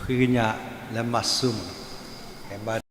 ဃ့ကညးလၢမၤစိမးနီၤ, ကဘၣ်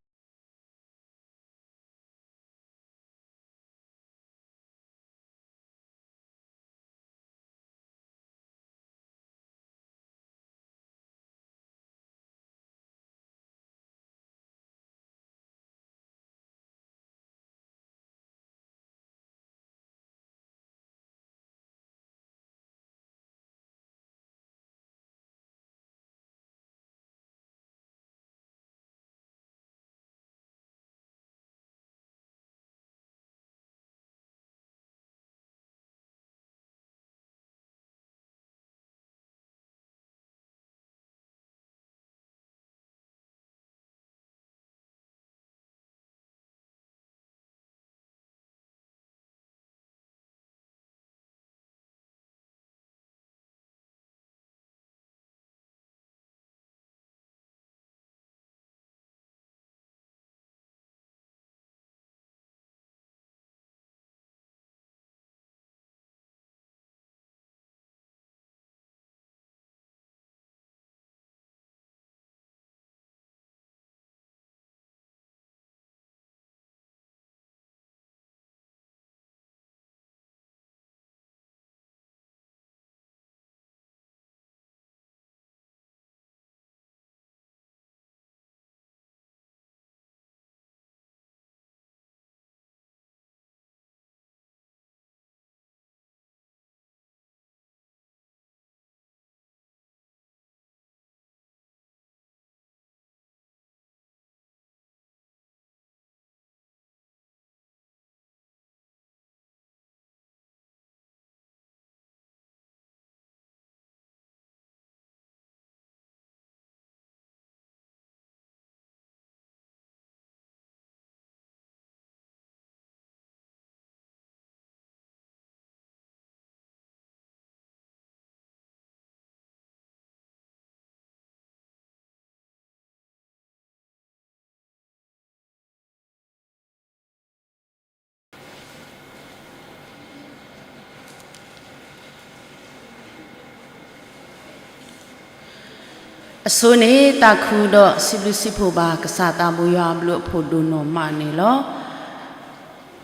အဆိန့ၣ် သးခုဒီးစံးဘျုးစံးဖှိၣ်ဘၣ်ကစၢ်သးဘိယွၤအဘျုးအဖှိၣ်ဒိၣ်နီၢ်မးန့ၣ်လီၤ.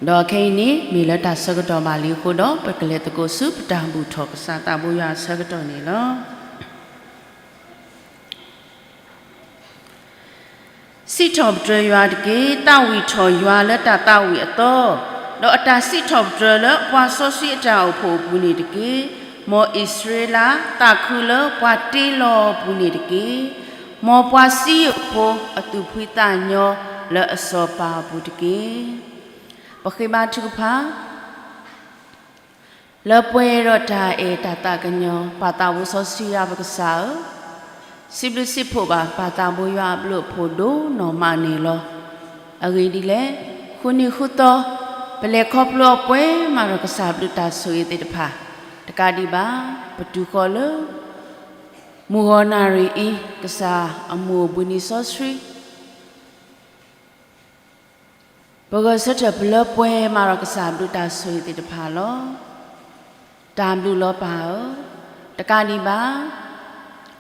ဒီးခဲအံၤန့ၣ် မ့ၢ်လၢတၢ်ဆၢကတီၢ်ဘၣ်လံအဃိဒီး ပကလဲၤသကိးဆူပတၢ်ဘူၣ်ထီၣ်ကစၢ်သးဘိယွၤအဆၢကတီၢ်န့ၣ်လီၤ. စံးထီၣ်ပတြၢၤယွၤတက့ၢ်. သးဝံၣ်ထီၣ်ယွၤလၢတၢ်သးဝံၣ်အသီ, ဒီးအတၢ်စံးထီၣ်ပတြၢၤလၢပှၤစီဆှံအတၢ်အိၣ်ဖှိၣ်အပူၤန့ၣ်တက့ၢ်. မ်အံၣ်စရ့လးသးခုလၢပှၤတ့လီၤအပူၤန့ၣ်တက့ၢ်. မ်ပှၤစံယိၣ်ဖိအသူၣ်ဖှံသးညီလၢအစီၤပၤအပူၤတက့ၢ်. ပဃ့ဘါထုကဖၣ် လၢပှဲၤဒီးတၢ်အဲၣ်တၢ်သးကညီၤ ပၢ်သးဘိစီဆှံယွၤပကစၢ်ဧၢ, စံးဘျုးစံးဖှိၣ်ဘၣ်ပၢ်သးဘိယွၤအဘျုးအဖှိၣ်ဒိၣ်နီၢ်မးန့ၣ်လီၤ. အဂ့ၢ်ဒ်လဲၣ်, ဃုနံၤဃုသီ ပလဲၤခီဖျိအပှဲၤမးဒီးကစၢ်ဘျုးတၢ်ဆိၣ်ဂ့ၤသ့ၣ်တဖၣ်, တကးဒံးဘၣ် ပတုၤဃီၤလၢ မုၢ်ဂီၤနၣ်ရံၣ်အံၤ ကစၢ်အမိၢ်အပှ့ၤနံၤစီဆှံ ပဂဲၤဆၢထၢၣ်ပလၢပှဲၤမးဒီးကစၢ်ဘျုးတၢ်ဆိၣ်ဂ့ၤသ့ၣ်တဖၣ်လီၤ. တၢ်ဘျုးလီၤပၢ်ဧၢ, တကးဒံးဘၣ်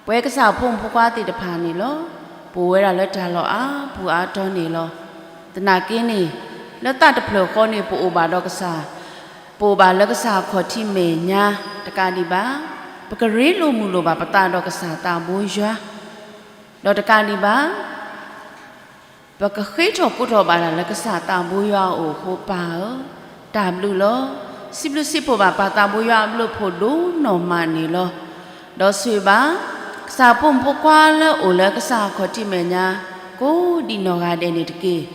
ပဝဲကစၢ်ဖိမုၣ်ဖိခွါသ့ၣ်တဖၣ်န့ၣ်လီၤ. ပအိၣ်ဝဲဒၣ်လၢတၢ်လီၢ်အါပူၤအါတီၤန့ၣ်လီၤ. သနာ်က့န့ၣ် လၢသးတဖျၢၣ်ဃီန့ၣ် ပအိၣ်ဘၣ်ဒီးကစၢ်, ပအိၣ်ဘၣ်လၢကစၢ်အခီၣ်ထံးမဲာ်ညါ, တကးဒံးဘၣ် ပကရ့လိာ်မုာ်လိာ်ဘၣ်ပသးဒီးကစၢ်သးဘိယွၤ, ဒီးတကးဒံးဘၣ် ပကဃ့ထီၣ်ကိးထီၣ်ဘၣ်ဒၣ်လၢကစၢ်သးဘိယွၤအအိၣ်အဃိပၢ်ဧၢ, တၢ်ဘျုးလီၤ. စံးဘျုးစံးဖှိၣ်ဘၣ်ပၢ်သးဘိယွၤအဘျုးအဖှိၣ်ဒိၣ်နီၢ်မးန့ၣ်လီၤ. ဒီးဆိၣ်ဂ့ၤဘၣ် ကစၢ်ဖိမုၣ်ဖိခွါလၢအအိၣ်လၢကစၢ်အခီၣ်ထံးမဲာ်ညါ ကိးဒံးနီၢ်ဂၤဒဲးန့ၣ်တက့ၢ်.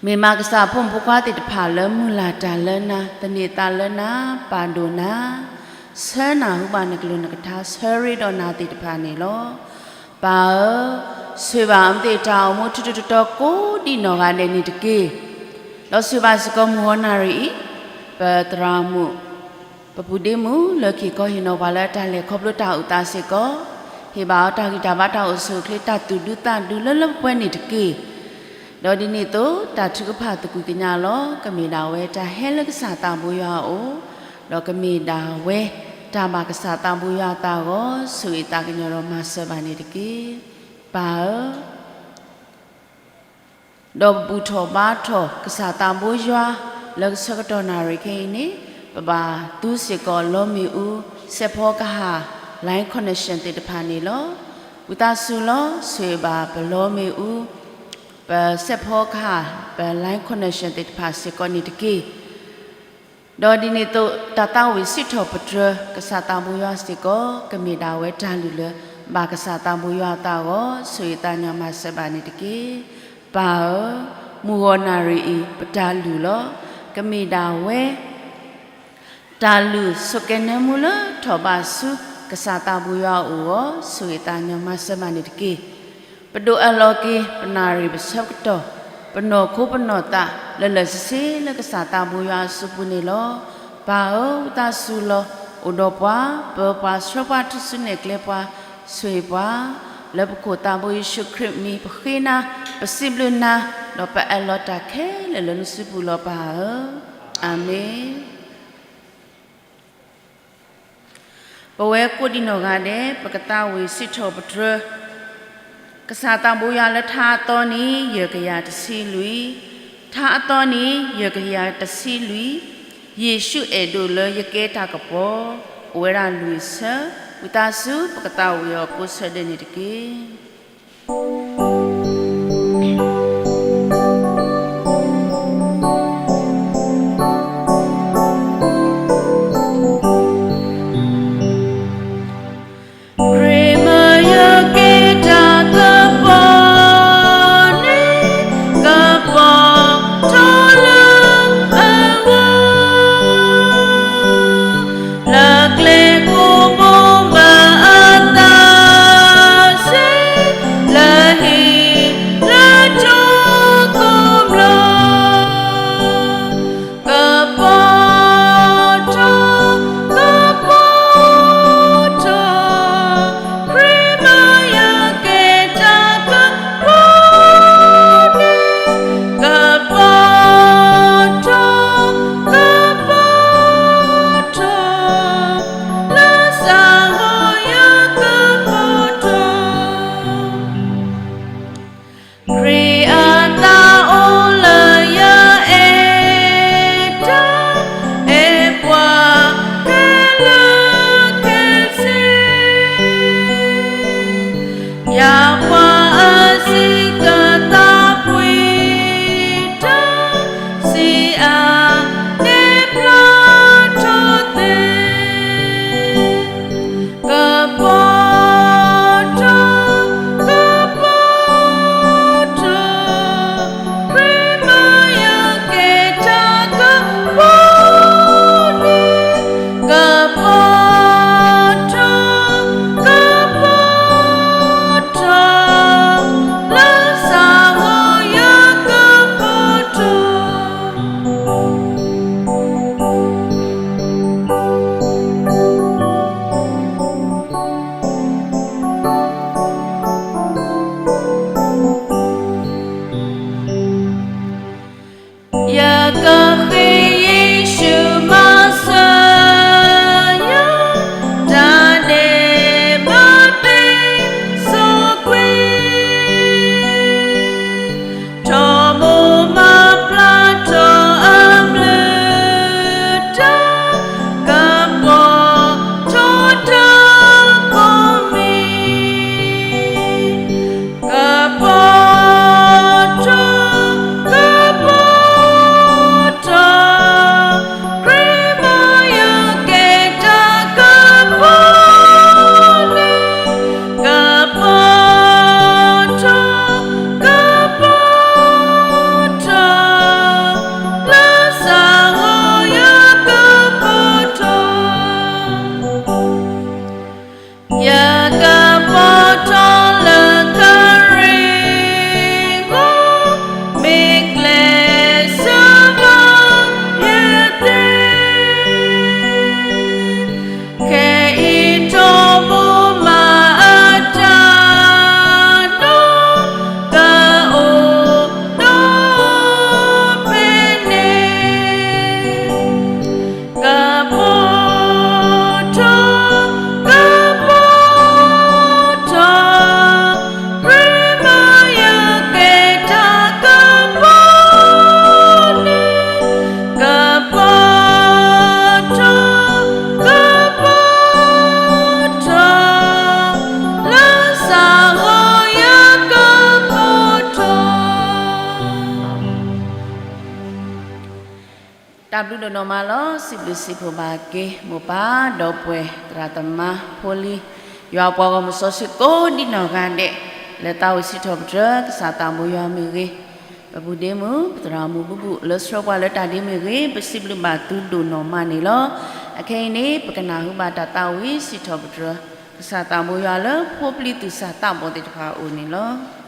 မ့ၢ်မးကစၢ်ဖိမုၣ်ဖိခွါသ့ၣ်တဖၣ်လၢမုၢ်လၢ်တၢ်လၢနၤ, သန့ၤသးလၢနၤ, ပာ်ဒိၣ်နၤ, ဆၢနၢ်ဟူဘၣ်နကလုၢ်နကထါ, ဆၢရ့ဒီးနၤသ့ၣ်တဖၣ်န့ၣ်လီၤ. ပၢ်ဧၢ, ဆိၣ်ဂ့ၤဘၣ်အဝဲသ့ၣ်တၢ်အိၣ်မူထူထူတီတီကိးဒံးနီၢ်ဂၤဒဲးန့ၣ်တက့ၢ်. ဒီးဆိၣ်ဂ့ၤဘၣ်စ့ၢ်ကီးမုၢ်ဂီၤနၣ်ရံၣ်အံၤ ပသရၣ်မုၣ် ပပုၢ်ဒ့မုၣ်လၢခံခီဟ့ၣ်နီၤပှၤလၢတၢ်လဲၤခီဖျိတၢ်အိၣ်သးစ့ၢ်ကီး, ဟ့ၣ်ဘၣ်အီၤတၢ်ဂံၢ်တၢ်ဘါတၢ်အိၣ်ဆူၣ်အိၣ်ချ့တၢ်သူၣ်ဒူသးဒူလၢလၢပှဲၤပှဲၤန့ၣ်တက့ၢ်. ဒီးဒ်န့ၣ်အသိး တၢ်ထုကဖၣ်သကွံၢ်ကညးလီၤ. ကမ့ၢ်ဒၣ်ဝဲတၢ်ဟဲလၢကစၢ်သးဘိယွၤအအိၣ်, ဒီးကမ့ၢ်ဒၣ်ဝဲ တၢ်ဘၣ်ကစၢ်သးဘိယွၤအသးအဂီၢ် ဆိၣ်ဂ့ၤသးကညီၤဒီးမၤစၢၤဘၣ်န့ၣ်တက့ၢ်. ပၢ်ဧၢ, ဒီးပဘူၣ်ထီၣ်ဘါထီၣ်ကစၢ်သးဘိယွၤ လၢကဆၢကတီၢ်နၣ်ရံၣ်ခဲအံၤန့ၣ် ပဘၣ်သူစ့ၢ်ကီးလီမ့ၣ်အူ စဲးဖီကဟၣ် line connection သ့ၣ်တဖၣ်န့ၣ်လီၤ. ဝံသးစူၤလီၤ ဆိၣ်ဂ့ၤဘၣ်ပလီမ့ၣ်အူ ပစဲးဖီကဟၣ် ပ line connection သ့ၣ်တဖၣ်စ့ၢ်ကီးန့ၣ်တက့ၢ်. ဒီးဒ်န့ၣ်အသိး တၢ်သးဝံၣ်စံးထီၣ်ပတြၢၤ ကစၢ်သးဘိယွၤစ့ၢ်ကီး ကမ့ၢ်ဒၣ်ဝဲတၢ်လုၢ်လၢ ဘၣ်ကစၢ်သးဘိယွၤအသးအဂီၢ် ဆိၣ်ဂ့ၤသးကညီၤမၤစၢၤဘၣ်န့ၣ်တက့ၢ်. ပၢ်ဧၢ, မုၢ်ဂီၤနၣ်ရံၣ်အံၤ ပတၢ်လုၢ်လီၤ. ကမ့ၢ်ဒၣ်ဝဲ တၢ်လုၢ်ဆိၣ်ကဲၤနၢမူလၢထီၣ်ဘးဆူ ကစၢ်သးဘိယွၤအအိၣ်အဂီၢ် ဆိၣ်ဂ့ၤသးကညီၤမၤစၢၤဘၣ်န့ၣ်တက့ၢ်. ပဒိးအၢၣ်လီၤက့ၤ ပနၣ်ရံၣ်ပဆၢကတီၢ် ပနီၢ်ခိပနီၢ်သး လၢာ်လၢာ်ဆ့ဆ့လၢကစၢ်သးဘိယွၤအစုပူၤန့ၣ်လီၤ. ပၢ်ဧၢ, ဝံသးစူၤလီၤ အိၣ်ဒီးပှၤ ပၢပှၤဆှၢပှၤထူၣ်စုနဲၣ်ကျဲပှၤ ဆိၣ်ဂ့ၤပှၤ လၢပခိၣ်သးဘိယ့ၣ်ၡူးခရံာ်အမံၤ ပဃ့နၤ ပစံးဘျုးနၤ ဒီးပအၢၣ်လီၤတၢ်ခဲလၢာ်လၢနစုပူၤလီၤပၢ်ဧၢ. အၤမ့ၣ်. ပဝဲကိးဒံးနီၢ်ဂၤဒဲး ပကသးဝံၣ်စံးထီၣ်ပတြၢၤ ကစၢ်သးဘိယွၤလၢထါအသီန့ၣ် ယဲၢ်ကယၤတဆံလွံၢ်, ထါအသီန့ၣ် ယဲၢ်ကယၤတဆံလွံၢ်, ယ့ၣ်ၡူးအဲၣ်ဒိးလၢယကဲတၢ်ကပီၤ, အိၣ်ဝဲဒၣ်လွံၢ်ဆၢ, ဝံသးစူၤ ပကသးဝံၣ်အီၤကိးဆၢဒဲးန့ၣ်တက့ၢ်. ခရံာ်မ့ၢ်ယကဲတၢ်ကပီၤန့ၣ်, ကပီၤထီလၢအဂီၢ်, လၢကျဲကိးဘိဘၣ်အသးစ့ၢ် နီၢ်မးလီၤ. စံးဘျုးစံးဖှိၣ်ဘၣ်က့ၤ မိၢ်ပၢ်ဒီပုၢ်ဝဲၢ် သရၣ်သမါဖိလံၤ ယွၤအပှၤဂီၢ်မုၢ်စီဆှံကိးဒံနီၢ်ဂၤဒဲး လၢသးဝံၣ်စံးထီၣ်ပတြၢၤ ကစၢ်သးဘိယွၤမ့ၢ်ဂ့ၤ, ပပုၢ်ဒ့မုၣ် ပသရၣ်မုၣ်ဘူးဘူး လၢဆှၢပှၤလၢတၢ်ဒ့မ့ၢ်ဂ့ၤ, ပစံးဘျုးဘၣ်သုဒိၣ်နီၢ်မးန့ၣ်လီၤ. အခဲအံၤန့ၣ် ပကနၢ်ဟူဘၣ်တၢ်သးဝံၣ်စံးထီၣ်ပတြၢၤ ကစၢ်သးဘိယွၤလၢဖိပျံၤသူၣ်စၢ်သးဘီၣ်သ့ၣ်တဖၣ်အအိၣ်န့ၣ်လီၤ.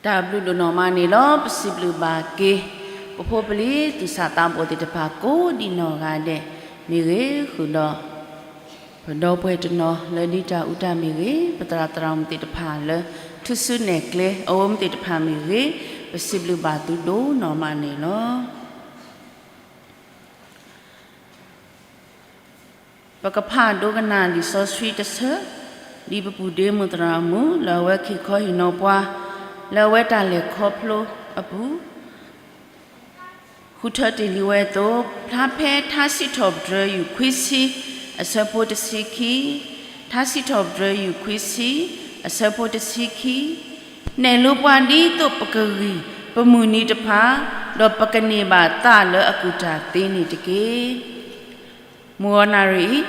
တၢ်ဘျုးဒိၣ်နီၢ်မးန့ၣ်လီၤ. ပစံးဘျုးဘၣ်က့ၤ ပဖိပလံၤသူၣ်စၢ်သးဘီၣ်သ့ၣ်တဖၣ်ကိးဒံးနီၢ်ဂၤဒဲးမ့ၢ်ဂ့ၤ, ဃုာ်ဒီး ပဒီပုၢ်ဝဲၢ်တနီၤလၢဒ်တၢ်အုၣ်တၢ်မ့ၢ်ဂ့ၤ, ပသရၣ်သရၣ်မုၣ်သ့ၣ်တဖၣ်လၢ ထူၣ်စုနဲၣ်ကျဲအဝဲသ့ၣ်တဖၣ်မ့ၢ်ဂ့ၤ, ပစံးဘျုးဘၣ်သုဒိၣ်နီၢ်မးန့ၣ်လီၤ. ပကဖးဒိကနၣ်လံာ်စီဆှံတဆၢ, ဒ်ပပုၢ်ဒ့မုၣ်သရၣ်မုၣ် လၢအဝဲက့ၤခီဟ့ၣ်နီၤပှၤ လၢအဝဲတၢ်လဲၤခီဖျိအပူၤ ဃုထၢတ့ၢ်လံဝဲအသိး, ဖျါဖဲထါစံးထီၣ်ပတြၢၤ ယူၢ်ခွံဆံ အဆၢဖိတဆံခံ, ထါစံးထီၣ်ပတြၢၤ ယူၢ်ခွံဆံ အဆၢဖိတဆံခံ, နဲၣ်လိပှၤဒ်သိးပကဂံၢ်ပမုၢ်နံၤတဖၣ်, ဒီးပကန့ၢ်ဘၣ်သးလၢအကူၣ်တၢ်သ့န့ၣ်တက့ၢ်. မုၢ်ဂီၤနၣ်ရံၣ်အံၤ,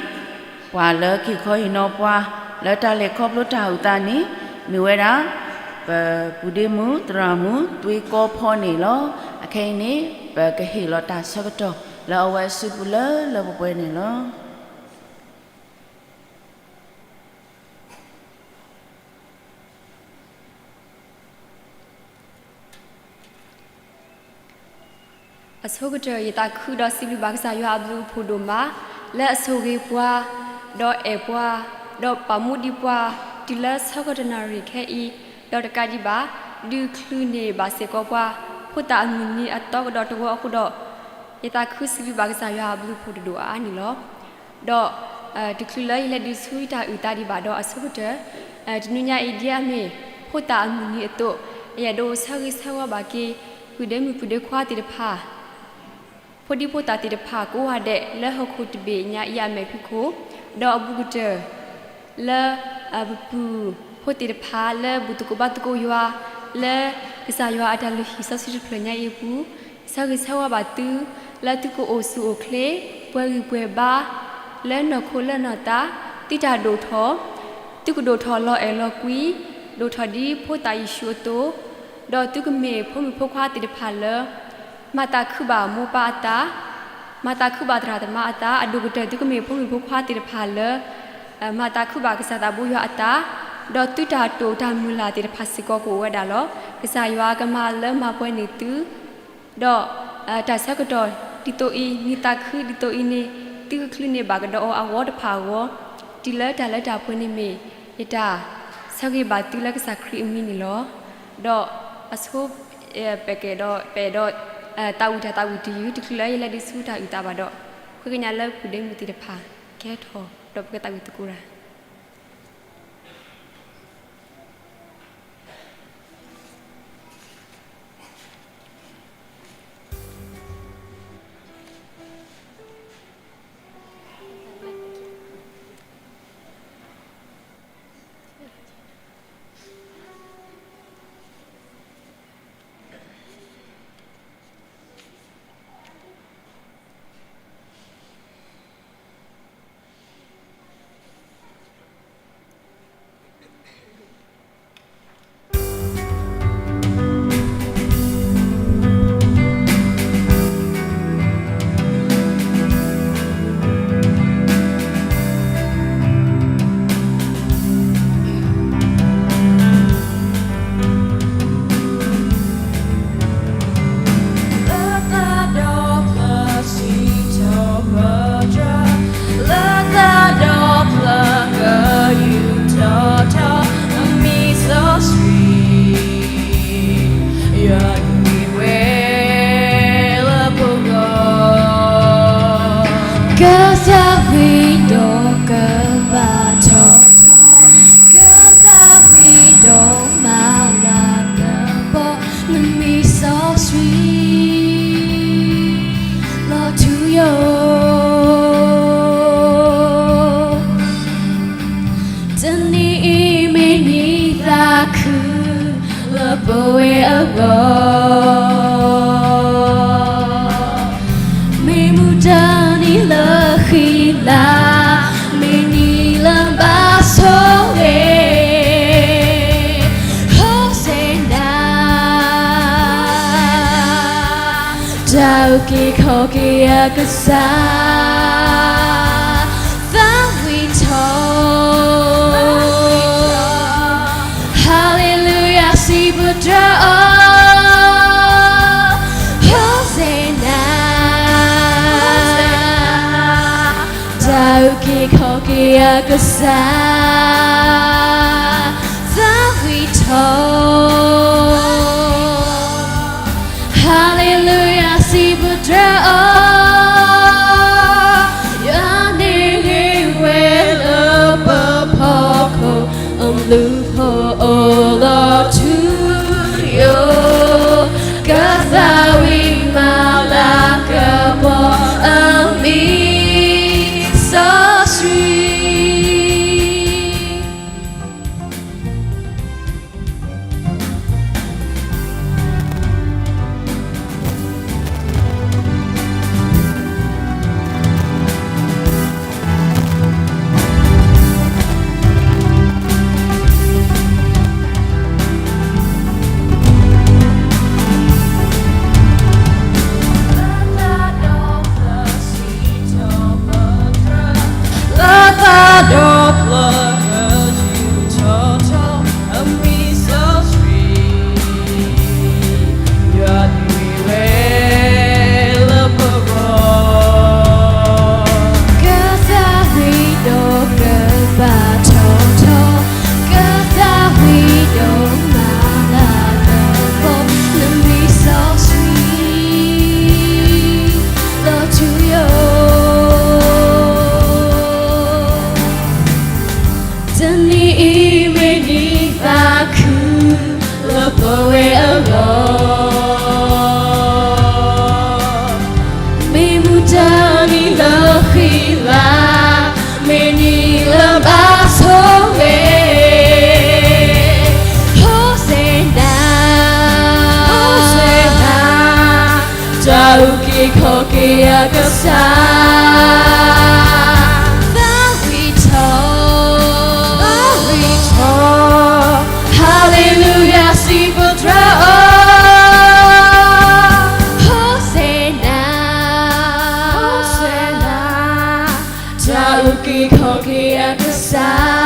ပှၤလၢက့ၤခီဟ့ၣ်နီၤပှၤ လၢတၢ်လဲၤခီဖျိတၢ်အုၣ်သးန့ၣ် မ့ၢ်ဝဲဒၣ် ပပုၢ်ဒ့မုၣ်သရၣ်မုၣ် သွ့ကီဖီန့ၣ်လီၤ. အခဲအံၤန့ၣ် ပကဟ့ၣ်လီၤတၢ်ဆၢကတီၢ်လၢအဝဲအစုပူၤလၢလၢပှဲၤပှဲၤန့ၣ်လီၤ. အဆိကတၢၢ် ယသးခုဒီးစံးဘျုးဘၣ်ကစၢ်ယွၤအဘျုးအဖှိၣ်ဒိၣ်မး လၢအဆိၣ်ဂ့ၤပှၤ, ဒီးအဲၣ်ပှၤ, ဒီးပာ်မူဒံးပှၤ တုၤလၢဆၢကတီၢ်နၣ်ရံၣ်ခဲအံၤ, ဒီးတကးဒံးဘၣ် ဒုးချုးန့ၢ်ဘၣ်စ့ၢ်ကီးပှၤ ဖိသၣ်အမုၢ်နံၤအသီကဒီးတဝီအဃိဒီး, ယသးခုစံးဘျုးဘၣ်ကစၢ်ယွၤအဘျုးအဖှိၣ်တဒိၣ်အါအါန့ၣ်လီၤ. ဒီး တချုးလၢယလဲၤဒုးဆူယတၢ်အုၣ်သးဒံးဘၣ်ဒီးအဆိကတၢၢ်, တနွံညါအံၤဒ်အမ့ၢ် ဖိသၣ်အမုၢ်နံၤအသိး, ယအဲၣ်ဒိးဆၢဂ့ၤဆၢဝါဘၣ်က့ၤ ပုၢ်ဒ့မုၣ်ပုၢ်ဒ့ခွါသ့ၣ်တဖၣ် ဖိဒံဖိသၣ်သ့ၣ်တဖၣ်ကိးဂၤဒဲး လၢဟီၣ်ခိၣ်တဘ့ၣ်ညါအံၤအမဲာ်ဖံးခိၣ်, ဒီးအဘူးကတၢၢ် လၢ ပပုၢ်ဖိသ့ၣ်တဖၣ် လၢဘူၣ်သကိးဘါသကိးယွၤ, လၢကစၢ်ယွၤအတၢ်လုၢ်ဟံၣ်စီဆှံတဖျၢၣ်ညါအံၤအပူၤ, ဆၢဂ့ၤဆၢဝါဘၣ်သု လၢသုကအိၣ်ဆူၣ်အိၣ်ချ့ ပှဲၤဂံၢ်ပှဲၤဘါ လၢနီၢ်ခိလၢနီၢ်သး, သုတၢ်ဒိၣ်ထီၣ်, သုကဒိၣ်ထီၣ်လီၤအဲၣ်လီၤကွံ, ဒိၣ်ထီၣ်ဒ်ဖိသၣ်ယ့ၣ်ၡူးအသိး, ဒီးသုကမ့ၢ်ဖိမုၣ်ဖိခွါသ့ၣ်တဖၣ်လၢ မၤသးခုဘၣ်မိၢ်ပၢ်အသး, မၤသးခုဘၣ်သရၣ်သမါအသး, အဒိၣ်ကတၢၢ်သုကမ့ၢ်ဖိမုၣ်ဖိခွါသ့ၣ်တဖၣ်လၢ မၤသးခုဘၣ်ကစၢ်သးဘိယွၤအသး, ဒီးသုတၢ်တိာ်တၢ်မုၢ်လၢ်သ့ၣ်တဖၣ်စ့ၢ်ကီးကအိၣ်ဝဲဒၣ်လီၤ. ကစၢ်ယွၤကမၤလၢမၤပှဲၤန့ၢ်သု, ဒီး တၢ်ဆၢကတီၢ်ဒ်သိးအံၤ မံၤသးခုဒ်သိးအံၤန့ၣ် သုကချုးန့ၢ်ဘၣ်ကဒီးအီၤအဂီၢ်တဖၣ်အဂီၢ်, တုၤလၢတၢ်လၢတၢ်ပှဲၤန့ၣ်မ့ၢ် ယတၢ်ဆၢဂ့ၤဘၣ်သုလၢကစၢ်ခရံာ်အမံၤန့ၣ်လီၤ. ဒီးအဆိ ပကဲဒီး ပအဲၣ်ဒိး သးဝံၣ်တၢ်သးဝံၣ်တယုၢ် တချုးလၢယလဲၤဒုးဆူတၢ်အုၣ်သးဘၣ်ဒီး ဃ့ကညးလၢပုၢ်ဒ့မုၣ်သ့ၣ်တဖၣ် ကဲထီၣ် ဒီးပကသးဝံၣ်သကိးတၢ်လၢတၢ်ဒီဖျၢၣ်စံးထီၣ်ပတြၢၤ, လၢတၢ်ဒီဖျၢၣ်ကယူၢ်ထီၣ်ထီ မံၤစီဆှံ ယွၤန့ၢ်ဝဲလၢပဂီၢ်, ကစၢ်ဝံၤဒီးကဘၣ်ထီၣ်ထီ, ကစၢ်ဝံၤဒီးမၤလၤကပီၤ နမံၤစီဆှံ လီၤထူယိာ် တနံၤအံၤမ့ၢ်နံၤသးခု လၢပဝဲအဂီၢ်, မ့ၢ်မုၢ်တနံၤလၢဃံလၤ, မ့ၢ်နံၤလၢဘၣ်ဆိၣ်ဂ့ၤ, ဟိၣ်စ့နၤ တၢ်အုၣ်က့ၤခီၣ်က့ၤအကစၢ် သးဝံၣ်ထီၣ်, ဟါလ့လူယၤ စံးပတြၢၤအီၤ ယကစၢ်, သးဝံၣ်ထီၣ်, Hallelujah စံးပတြၢၤအီၤ, ယွၤန့ၣ်ဂ့ၤဝဲလၢပဖီခိၣ်, အဘျုးဖှိၣ်အိၣ်လီၤထူယိာ်, ကသးဝံၣ်မၤလၤကပီၤအမံၤစီဆှံ. လၢသးဒီဖျၢၣ်ယူၢ်ထီၣ်ထီၣ်အမံၤစီဆှံ, ယွၤန့ၣ်ဂ့ၤဝဲလၢပဂီၢ်, ကသးဝံၣ်ဒီးကပၤထီၣ်ထီၣ်, ကသးဝံၣ်ဒီးမၤလၤကပီၤနမံၤစီဆှံ လီၤထူယိာ်. တနံၤအံၤမ့ၢ်နံၤသးခုလၢပဝဲအဂီၢ်, မ့ၢ်မုၢ်တနံၤလၢဃံလၤ, မ့ၢ်နံၤလၢဘၣ်ဆိၣ်ဂ့ၤ, Hosanna, Hosanna, တၢ်အုၣ်က့ၤခီၣ်က့ၤအကစၢ်, သးဝံၣ်ထီၣ်, သးဝံၣ်ထီၣ်, Hallelujah စံးပတြၢၤအီၤ, Hosanna, Hosanna, တၢ်အုၣ်က့ၤခီၣ်က့ၤအကစၢ်,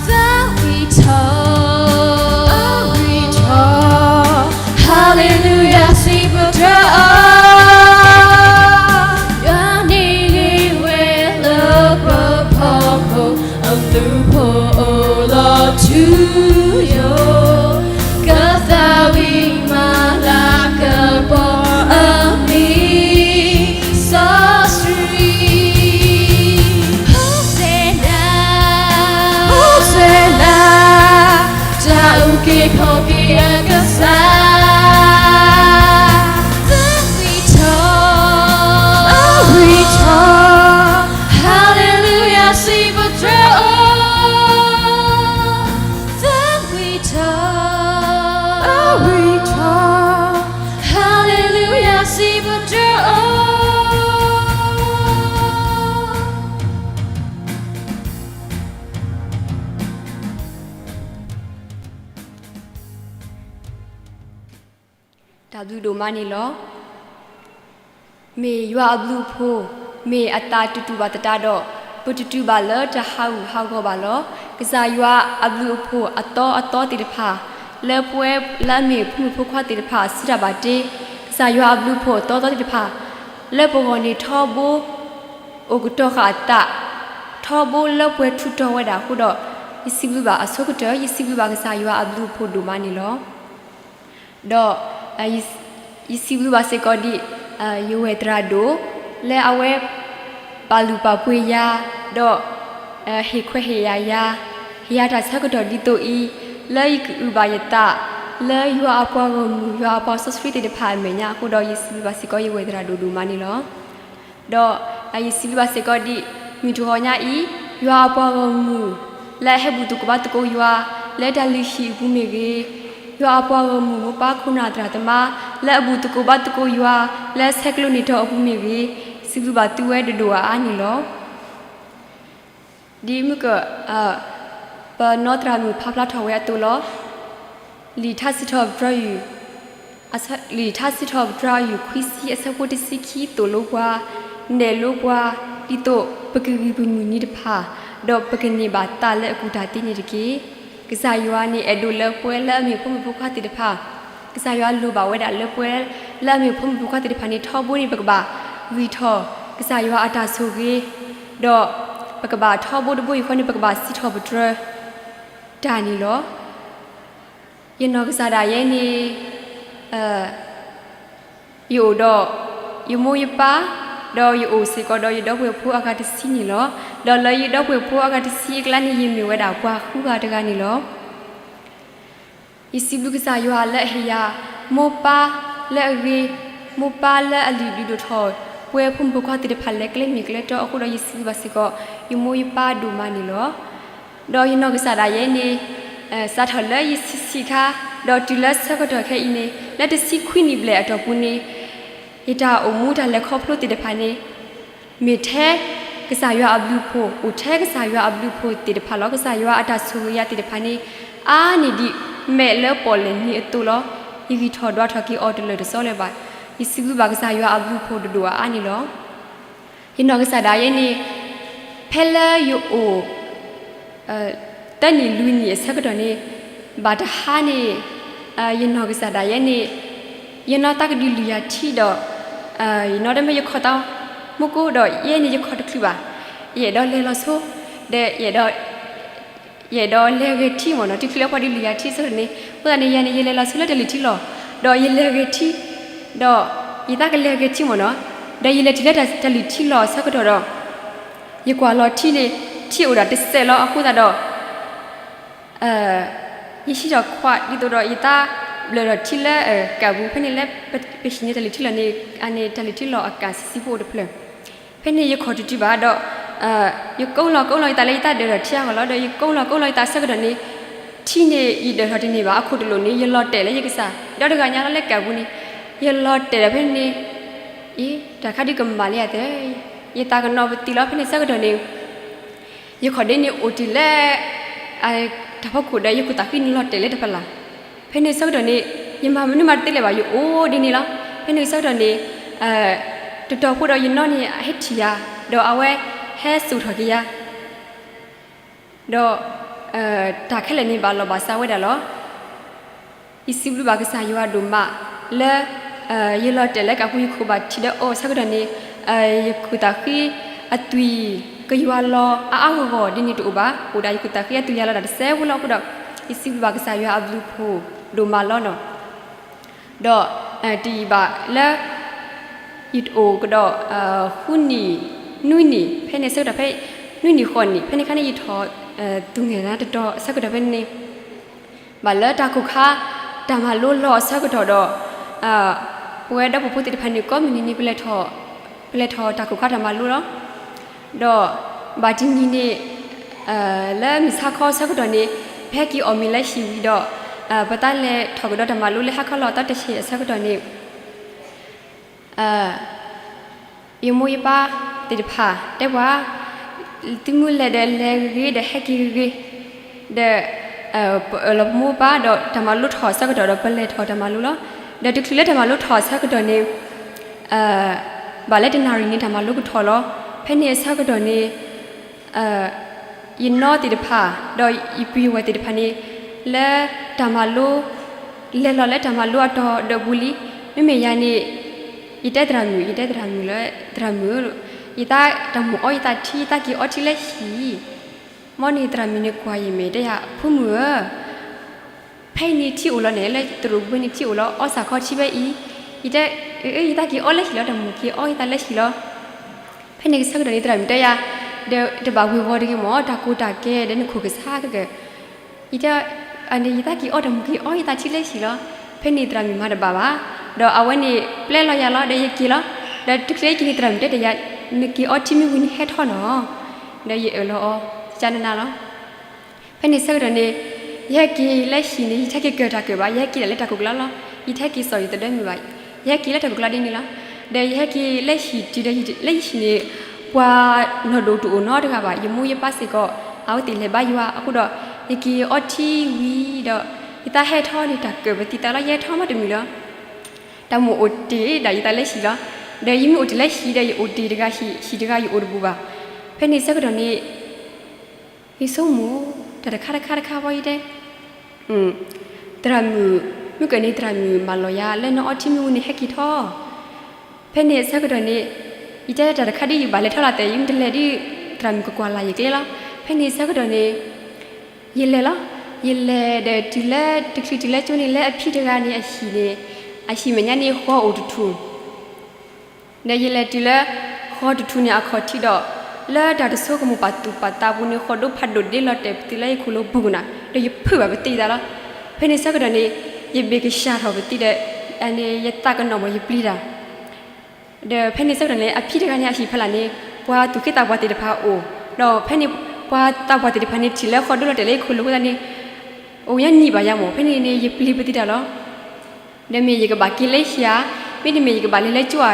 သးဝံၣ်ထီၣ်, သးဝံၣ်ထီၣ်, Hallelujah စံးပတြၢၤအီၤ, ယွၤန့ၣ်ဂ့ၤဝဲလၢပဖီခိၣ်, အဘျုးဖှိၣ်အိၣ်လီၤထူယိာ်, ကသးဝံၣ်မၤလၤကပီၤအမံၤစီဆှံ, Hosanna, Hosanna, တၢ်အုၣ်က့ၤခီၣ်က့ၤအကစၢ်, သးဝံၣ်ထီၣ်, သးဝံၣ်ထီၣ်, Hallelujah စံးပတြၢၤအီၤ, သးဝံၣ်ထီၣ်, သးဝံၣ်ထီၣ်, Hallelujah စံးပတြၢၤအီၤ. တၢ်ဘျုးဒိၣ်မးန့ၣ်လီၤ. မ့ၢ်ယွၤအဘျုးအဖှိၣ်, မ့ၢ်အသးတတူာ်ဘၣ်သတးဒီး, ပတတုၤဘၣ်လၢတၢ်ဟးဂူာ်ဟးဂီၤဘၣ်လီၤ. ကစၢ်ယွၤအဘျုးအဖှိၣ်အသီအသီသ့ၣ်တဖၣ်, လၢပဝဲလၢအမ့ၢ်ဖိမုၣ်ဖိခွါသ့ၣ်တဖၣ်အစုတၢ်ဘၣ်တ့, ကစၢ်ယွၤအဘျုးအဖှိၣ်အသီအသီသ့ၣ်တဖၣ်, လၢပဂီၢ်န့ၣ်ထီဘိ အိၣ်ကတီၤဃာ်အသး, ထီဘိလၢပှဲၤထူးတီၤဝဲဒၣ်အဃိဒီး, ယစံးဘျုးဘၣ်အဆိကတၢၢ်, ယစံးဘျုးဘၣ်ကစၢ်ယွၤအဘျုးအဖှိၣ်ဒိၣ်မးန့ၣ်လီၤ. ဒီး ယစံးဘျုးဘၣ်စ့ၢ်ကီးဒ် ယဝဲၢ်သရၣ်ဒိၣ် လၢအဝဲ ပာ်လုၢ်ပာ်ပှ့ၤယၤ, ဒီး ဟ့ၣ်ခွဲးဟ့ၣ်ယာ်ယၤ, ဟ့ၣ်ယၤတၢ်ဆၢကတီၢ်ဒ်သိးအံၤ, လၢယကအုၣ်ဘၣ်ယသး လၢယွၤအပှၤဂီၢ်မုၢ် ယွၤအပှၤစီဆှံသ့ၣ်တဖၣ်အမဲာ်ညါအဃိဒီး ယစံးဘျုးဘၣ်စ့ၢ်ကီးယဝဲၢ်သရၣ်ဒိၣ်ဒိၣ်မးန့ၣ်လီၤ. ဒီး ယစံးဘျုးဘၣ်စ့ၢ်ကီးဒ် မုၢ်တဂီၤညါအံၤ, ယွၤအပှၤဂီၢ်မုၢ် လၢအဟဲဘူၣ်သကိးဘါသကိးယွၤ လၢတၢ်လုၢ်ဟံၣ်အပူၤမ့ၢ်ဂ့ၤ, ယွၤအပှၤဂီၢ်မုၢ် မိၢ်ပၢ်ခိၣ်နၢ်သရၣ်သမါ လၢအဘူၣ်သကိးဘါသကိးယွၤ လၢဆဲးကျိးနံၤထီၣ်အပူၤမ့ၢ်ဂ့ၤ, စံးဘျုးဘၣ်သုဝဲတဒိၣ်အါအါန့ၣ်လီၤ. ဒ်မုၢ်က ပနီၢ်သရၣ်မုၣ်ဖးဖျါထီၣ်ဝဲအသိးလီၤ. လံာ်ထါစံးထီၣ်ပတြၢၤယုၢ် လံာ်ထါစံးထီၣ်ပတြၢၤယုၢ်ခွံဆံအဆၢဖိတဆံခံသိၣ်လိပှၤ, နဲၣ်လိပှၤ, ဒ်သိးပကဂံၢ်ပမုၢ်နံၤတဖၣ်, ဒီးပကန့ၢ်ဘၣ်သးလၢအကူၣ်တၢ်သ့န့ၣ်တက့ၢ်. ကစၢ်ယွၤန့ၣ်အဲၣ်ဒိးလၢပဝဲလၢအမ့ၢ်ဖိမုၣ်ဖိခွါသ့ၣ်တဖၣ်, ကစၢ်ယွၤလိၣ်ဘၣ်ဝဲဒၣ်လၢပဝဲလၢအမ့ၢ်ဖိမုၣ်ဖိခွါသ့ၣ်တဖၣ်န့ၣ် ထီဘိန့ၣ်ပကဘၣ်ဂံၢ်ထီၣ် ကစၢ်ယွၤအတၢ်ဆိၣ်ဂ့ၤ, ဒီး ပကဘၣ်ထီဘိတဘိယူၢ်ဃီန့ၣ် ပကဘၣ်စံးထီၣ်ပတြၢၤတၢ်န့ၣ်လီၤ. ယနီၢ်ကစၢ်ဒၣ်ယဲန့ၣ် ယအိၣ်ဒီးယမိၢ်ယပၢ်, ဒီးယအိၣ်စ့ၢ်ကီးဒီးယဒီပုၢ်ဝဲၢ်ဖိအဂၤတဆံန့ၣ်လီၤ. ဒီးလၢယဒီပုၢ်ဝဲၢ်ဖိအဂၤတဆံအကျါန့ၣ် ယမ့ၢ်ဝဲဒၣ်ပှၤဃုဂၤတဂၤန့ၣ်လီၤ. ယစံးဘျုးကစၢ်ယွၤလၢအဟ့ၣ်ယၤ မိၢ်ပၢ်လၢအဂ့ၤ, မိၢ်ပၢ်လၢအလုၢ်ဒုးဒိၣ်ထီၣ် ပဝဲဖိမုၣ်ဖိခွါသ့ၣ်တဖၣ်လၢကျဲမ့ၢ်ကျဲတီအဃိဒီး ယစံးဘျုးဘၣ်စ့ၢ်ကီး ယမိၢ်ယပၢ်ဒိၣ်မးန့ၣ်လီၤ. ဒီးယနီၢ်ကစၢ်ဒၣ်ယဲန့ၣ် စးထီၣ်လၢယဆံးဆံးခါ ဒီးတုၤလၢဆၢကတီၢ်ခဲအံၤန့ၣ် လၢတဆံခွံနံၣ်ဘျဲၣ်အတီၢ်ပူၤန့ၣ် ယတၢ်အိၣ်မူတၢ်လဲၤခီဖျိသ့ၣ်တဖၣ်န့ၣ် မ့ၢ်ထဲကစၢ်ယွၤအဘျုးအဖှိၣ်, အိၣ်ထဲကစၢ်ယွၤအဘျုးအဖှိၣ်သ့ၣ်တဖၣ်လီၤ. ကစၢ်ယွၤအတၢ်ဆိၣ်ဂ့ၤယၤသ့ၣ်တဖၣ်န့ၣ် အါန့ၢ်ဒံးမဲာ်လၢပီၣ်လဲၣ်နံၤအသိးလီၤ. ယဂံၢ်ထီၣ်ဒွးထီၣ်က့ၤအီၤတလၢာ်တစီလၢၤဘၣ်. ယစံးဘျုးဘၣ်ကစၢ်ယွၤအဘျုးအဖှိၣ်တဒိၣ်အါအါန့ၣ်လီၤ. ယနီၢ်ကစၢ်ဒၣ်ယဲန့ၣ် ဖဲလၢယအိၣ် သၢနံၣ်လွံၢ်နံၣ်အဆၢကတီၢ်န့ၣ် ဘၣ်တဟါန့ၣ် ယနီၢ်ကစၢ်ဒၣ်ယဲန့ၣ် ယနီၢ်သးကဒုးလုၢ်ယၤထံဒီး ယနီၢ်တမ့ၢ်ယခီၣ်သးမူကိးဒီး ယဲန့ၣ်ယခီၣ်တချုးဘၣ်. ယအဲၣ်ဒိးလဲၤလီၤဆိ ဒီး ယအဲၣ်ဒိးလဲၤဂဲၤထံမ့ၢ်နီၤ, တချုးလၢပှၤဒုးလုၢ်ယၤထံအဆၢကတီၢ်န့ၣ် အဃိသတးန့ၣ် ယၤန့ၣ် ယလဲၤလီၤဆိလၢတၢ်လုၢ်ထံလီၢ် ဒီးယလဲၤဂဲၤထံ ဒီးယသးကလဲၤဂဲၤထံမ့ၢ်နီၤ, ဒီးယလဲၤတုၤလၢတၢ်လုၢ်ထံလီၢ်အဆၢကတီၢ်ဒီး ယကွၢ်လီၤထံန့ၣ် ထံအိၣ်ဒၣ်တစဲးလီၤ. အဃိသတးဒီး ယဟံးထီၣ်ခွါဒ်သိးဒီး ယသးဘျၢၣ်ထီၣ်ထံလၢကးပူၤ ဖဲန့ၣ်လၢ ပဟံးန့ၢ်တၢ်လုၢ်ထံလီၢ်န့ၣ် အန့ၣ်တၢ်လုၢ်ထံလီၢ်အကးဆံးဆံးဖိအိၣ်တဖျၢၣ်. ဖဲန့ၣ်ယခီၣ်တတုၤဘၣ်ဒီး ယကိးလီၤကိးလီၤယသးလၢယသးဒၢးထီၣ်ထံအဂီၢ်လီၤ. ဒီးယကိးလီၤကိးလီၤယသးအဆၢကတီၢ်န့ၣ် ထံန့ၣ် ယဒၢးထီၣ်တန့ၢ်ဘၣ်. အခိၣ်တလိာ်န့ၣ် ယလီၤတဲာ်လၢယကစၢ် ဒီတဂၤညါလီၤလၢကးပူၤန့ၣ် ယလီၤတဲာ်ဒီးဖဲန့ၣ် အ့ တၢ်တခါဒုးကမၤလၢယၤသ့ ယသးကနီၤပသံလီၤ. ဖဲန့ၣ်ဆၢကတီၢ်န့ၣ် ယခီၣ်ဒ့န့ၣ်အိၣ်တ့ၢ်လၢ တၢ်ဖီခိၣ်ဒီး ယခိၣ်သးဃံန့ၣ်လီၤတဲာ်လၢတဖီလာ်. ဖဲန့ၣ်ဆၢကတီၢ်န့ၣ် ယမၤမနုၤမးတသ့လၢၤဘၣ် ယအိၣ်ဒ်န့ၣ်လီၤ. ဖဲန့ၣ်ဆၢကတီၢ်န့ၣ် တတီၤဖိဒီးယနီၢ်န့ၣ် အဟဲထံၣ်ယၤ ဒီးအဝဲဟဲစိာ်ထီၣ်က့ၤယၤ ဒီး တၢ်ခဲလၢာ်န့ၣ်ဘၣ်လီၤဘၣ်စးဝဲဒၣ်လီၤ. ယစံးဘျုးဘၣ်ကစၢ်ယွၤဒိၣ်မးလၢ ယလီၤတဲာ်လၢကးပူၤ ယခိၣ်ဘၣ်ထံးဒီးအီၤဆၢကတီၢ်န့ၣ် ယခိၣ်သးဃံအသွံၣ် ကယွၤလီၤအါအါဂီၢ်ဂီၢ်ဒ်န့ၣ်တအိၣ်ဘၣ်. အိၣ်ဒၣ်ယခိၣ်သးဃံအသွံၣ်ယွၤလီၤဒၣ်တစဲးဖိလီၤ. အဃိဒီး ယစံးဘျုးဘၣ်ကစၢ်ယွၤအဘျုးအဖှိၣ်ဒိၣ်မးလီၤနီၤ. ဒီး တယံာ်ဘၣ်လၢ ယအိၣ်ကဒီး ဃုနံၣ် နွံနံၣ် ဖဲန့ၣ်ဆၢကတီၢ်ဖဲ နွံနံၣ်ဃိးနံၣ် ဖဲန့ၣ်ခါန့ၣ် ယထီၣ် သူၣ်ငဲၢ်နါတတီၤဆၢကတီၢ်ဖဲန့ၣ် ဘၣ်လၢတၢ်ခိၣ်ခါ တၢ်မၤလိလီၤအဆၢကတီၢ်ဒီး ပဝဲဒီဖိဖိသ့ၣ်တဖၣ်န့ၣ် ကိးမုၢ်နံၤန့ၣ် ပလဲၤထီၣ်တၢ်ခိၣ်ခါတၢ်မၤလိလီၤ. ဒီးဘၣ်တနံၤန့ၣ် လၢမုၢ်ဆါခီဆၢကတီၢ်န့ၣ် ပဟဲက့ၤအီၣ်မ့ၤလၢဟံၣ်ဝံၤဒီး ပသးလဲၤထီၣ်ကဒီးတၢ်မၤလိလၢဟါခီလီၤအသီတဆဲးအဆၢကတီၢ်န့ၣ် ယမိၢ်ယပၢ်သ့ၣ်တဖၣ်တဲပှၤ သုမုၢ်လဲၤဒီးလဲၤဂ့ၤဂ့ၤဒီးဟဲက့ၤဂ့ၤဂ့ၤ ဒီး ပအၢၣ်လီၤပမိၢ်ပၢ်ဒီးတၢ်မၤလိထီၣ်အဆၢကတီၢ်ဒီး ပလဲၤထီၣ်တၢ်မၤလိလီၤ. ဒီးတချုးလၢတၢ်မၤလိထီၣ်အဆၢကတီၢ်န့ၣ် ဘၣ်လၢတနၣ်ရံၣ်န့ၣ် တၢ်မၤလိကထီၣ်လီၤ. ဖဲန့ၣ်အဆၢကတီၢ်န့ၣ် ယနီၢ်သ့ၣ်တဖၣ် ဒီးယပုၢ်ယဝဲၢ်သ့ၣ်တဖၣ်န့ၣ် လၢတၢ်မၤလိ လဲၤလီၤလၢတၢ်မၤလိအတီၢ်ဒီးပူၤလံ. မ့မ့ၢ်ယၤန့ၣ် ယတဲသရၣ်မုၣ် ယတဲသရၣ်မုၣ်လၢ သရၣ်မုၣ်ဧၢ, ယသးတၢ်မုၢ်အီယသးထံ ယသးက့ၤအီထံလၢဟံၣ် မ်န့ၣ်သရၣ်မုၣ်န့ၣ်ကွၢ်ယမ့ၢ်တဲယၤ ဖိမုၣ်ဧၢ ဖဲအံၤန့ၣ်ထံအိၣ်လီၤန့ၣ် လၢသရိာ်ပူၤဖဲန့ၣ်ထံအိၣ်လီၤ အီစၣ်ခီထံဖဲအံၤ, ယတဲ အၢ ယသးက့ၤအီလၢဟံၣ်လီၤ တၢ်မုၢ်က့ၤအီယသးလၢဟံၣ်လီၤ. ဖဲန့ၣ်ဆၢကတီၢ်န့ၣ် သရၣ်မုၣ်တဲယၤ ဒီးတဘၣ်ဝ့ၤဝီၤတဂ့ၤမ့ၢ် တၢ်ကိၢ်တၢ်ဂီၤဒီးနခိၣ်ကဆါကကၢၢ် ယတဲ ယသးက့ၤအီတၢ်မုၢ်က့ၤအီယသးထံလၢဟံၣ်လီၤ. ဖဲန့ၣ်သရၣ်မုၣ်မၤတဘၣ်ဘၣ်, ဒီးအဝဲန့ၣ်ပျဲလီၤယၤလီၤ ဒီးယက့ၤလီၤ. ဒီးတချုးယက့ၤန့ၣ်သရၣ်မုၣ်တဲတၢ်ယၤ နက့ၤအီထံမ့ၢ်ဝံၤန့ၣ်ဟဲထီၣ်နီၤ, ဒီးယအၢၣ်လီၤအီၤ ကနနၤလီၤ. ဖဲန့ၣ်ဆၢကတီၢ်န့ၣ် ယဟဲက့ၤလၢဟံၣ်န့ၣ် ယတဟဲက့ၤကၢၢ်တၢ်ကၢၢ်ဘၣ်, ယဟဲက့ၤဒၣ်လၢတၢ်ခိၣ်ကျါလီၤ. ယတဟဲက့ၤစိာ်ယသဒၢမုၢ်ဘၣ်, ယဟဲက့ၤလၢတၢ်ခိၣ်ကျါဒ်န့ၣ်လီၤ. ဒီးယဟဲက့ၤလၢဟံၣ်တုၤဒီးလၢဟံၣ်န့ၣ် ပှၤနီၢ်ဒိၣ်တအိၣ်နီတဂၤဘၣ်, ယမိၢ်ယပၢ်စ့ၢ်ကီး အဝဲသ့ၣ်လဲၤဘါယွၤအဃိဒီး ယက့ၤအီထံဝံၤဒီး ယသးဟဲထီၣ်န့ၣ် တၢ်ကၢၢ်ပသံသးလီၤ ယဟဲထီၣ်မးတမုာ်လီၤ. တၢ်မိၣ်အိၣ်တ့ၢ်ဒၣ်ယသးလၢဟံၣ်လီၤ. ဒီးယမ့ၢ်အိၣ်တ့ၢ်လၢဟံၣ်ဒီး ယအိၣ်တ့ၢ်တဂၤဟံၣ် ဟံၣ်တဂၤယအိၣ်တဘူးဘၣ်. ဖဲန့ၣ်ဆၢကတီၢ်န့ၣ် ယဆိကမိၣ် တၢ်တခါတခါတခါဘီယတဲ သရၣ်မုၣ် မုၢ်ကၢၢ်န့ၣ် သရၣ်မုၣ်မၢလီၤယၤ လၢနအီထံမ့ၢ်ဝံၤန့ၣ် ဟဲက့ၤထီၣ်. ဖဲန့ၣ်အဆၢကတီၢ်န့ၣ် ယတဲတၢ်တခါဒ်ယဘၣ်လဲၤထီၣ်လီၤသဲး ယမ့ၢ်တလဲၤဒ် သရၣ်မုၣ်ကကွၢ်လၢ်ယကျဲလီၤ. ဖဲန့ၣ်ဆၢကတီၢ်န့ၣ် ယလဲၤလီၤ. ယလဲၤဒီးတုၤလၢ တချုးတုၤလၢကၠိန့ၣ် လၢအဖံတဂၤန့ၣ်အဟံၣ်န့ၣ်, အဟံၣ်မဲာ်ညါန့ၣ် ဃီအိၣ်တထူၣ် ဒီးယလဲၤတုၤလၢ ဃီတထူၣ်န့ၣ်အခီၣ်ထံးဒီး လၢတၢ်တဆိကမိၣ်ပာ်သူၣ်ပာ်သးအပူၤန့ၣ် ဃီဒိဖးဒိၣ်ဒ့လီၤတဲာ်ပသံလၢယခိၣ်လိၤပူၤနၤ, ဒီးယဖုးဘၣ်ပသံအသးလီၤ. ဖဲန့ၣ်ဆၢကတီၢ်န့ၣ် ယဘ့ၣ်ကဆှၣ်ထီၣ်ပသံဒီး ယသးကနီၣ်မ့ၢ်ယပျံၤတၢ် ဒီးဖဲန့ၣ်ဆၢကတီၢ်န့ၣ် အဖံတဂၤန့ၣ်အဟံၣ်ဖီလာ်န့ၣ် ပှၤသူၣ်က့သးပှၢ်သ့ၣ်တဖၣ်အိၣ်, ဒီးဖဲန့ၣ် ပှၤသးပှၢ်သ့ၣ်တဖၣ်န့ၣ် ထံၣ်လၢဃီဒိလီၤတဲာ်လၢယခိၣ်လိၤအဃိသတးန့ၣ် အိၣ်ညါနံၣ်ဘၣ်ယၤမၢ်, ဖဲန့ၣ်န့ၣ် ယပျံၤပသံတၢ်လီၤ. ဒီးမ့ၢ်ယကဘၣ်က့ၤလၢဟံၣ်ဧါ, မ့တမ့ၢ်ယကဘၣ်လဲၤလၢကၠိဧါ,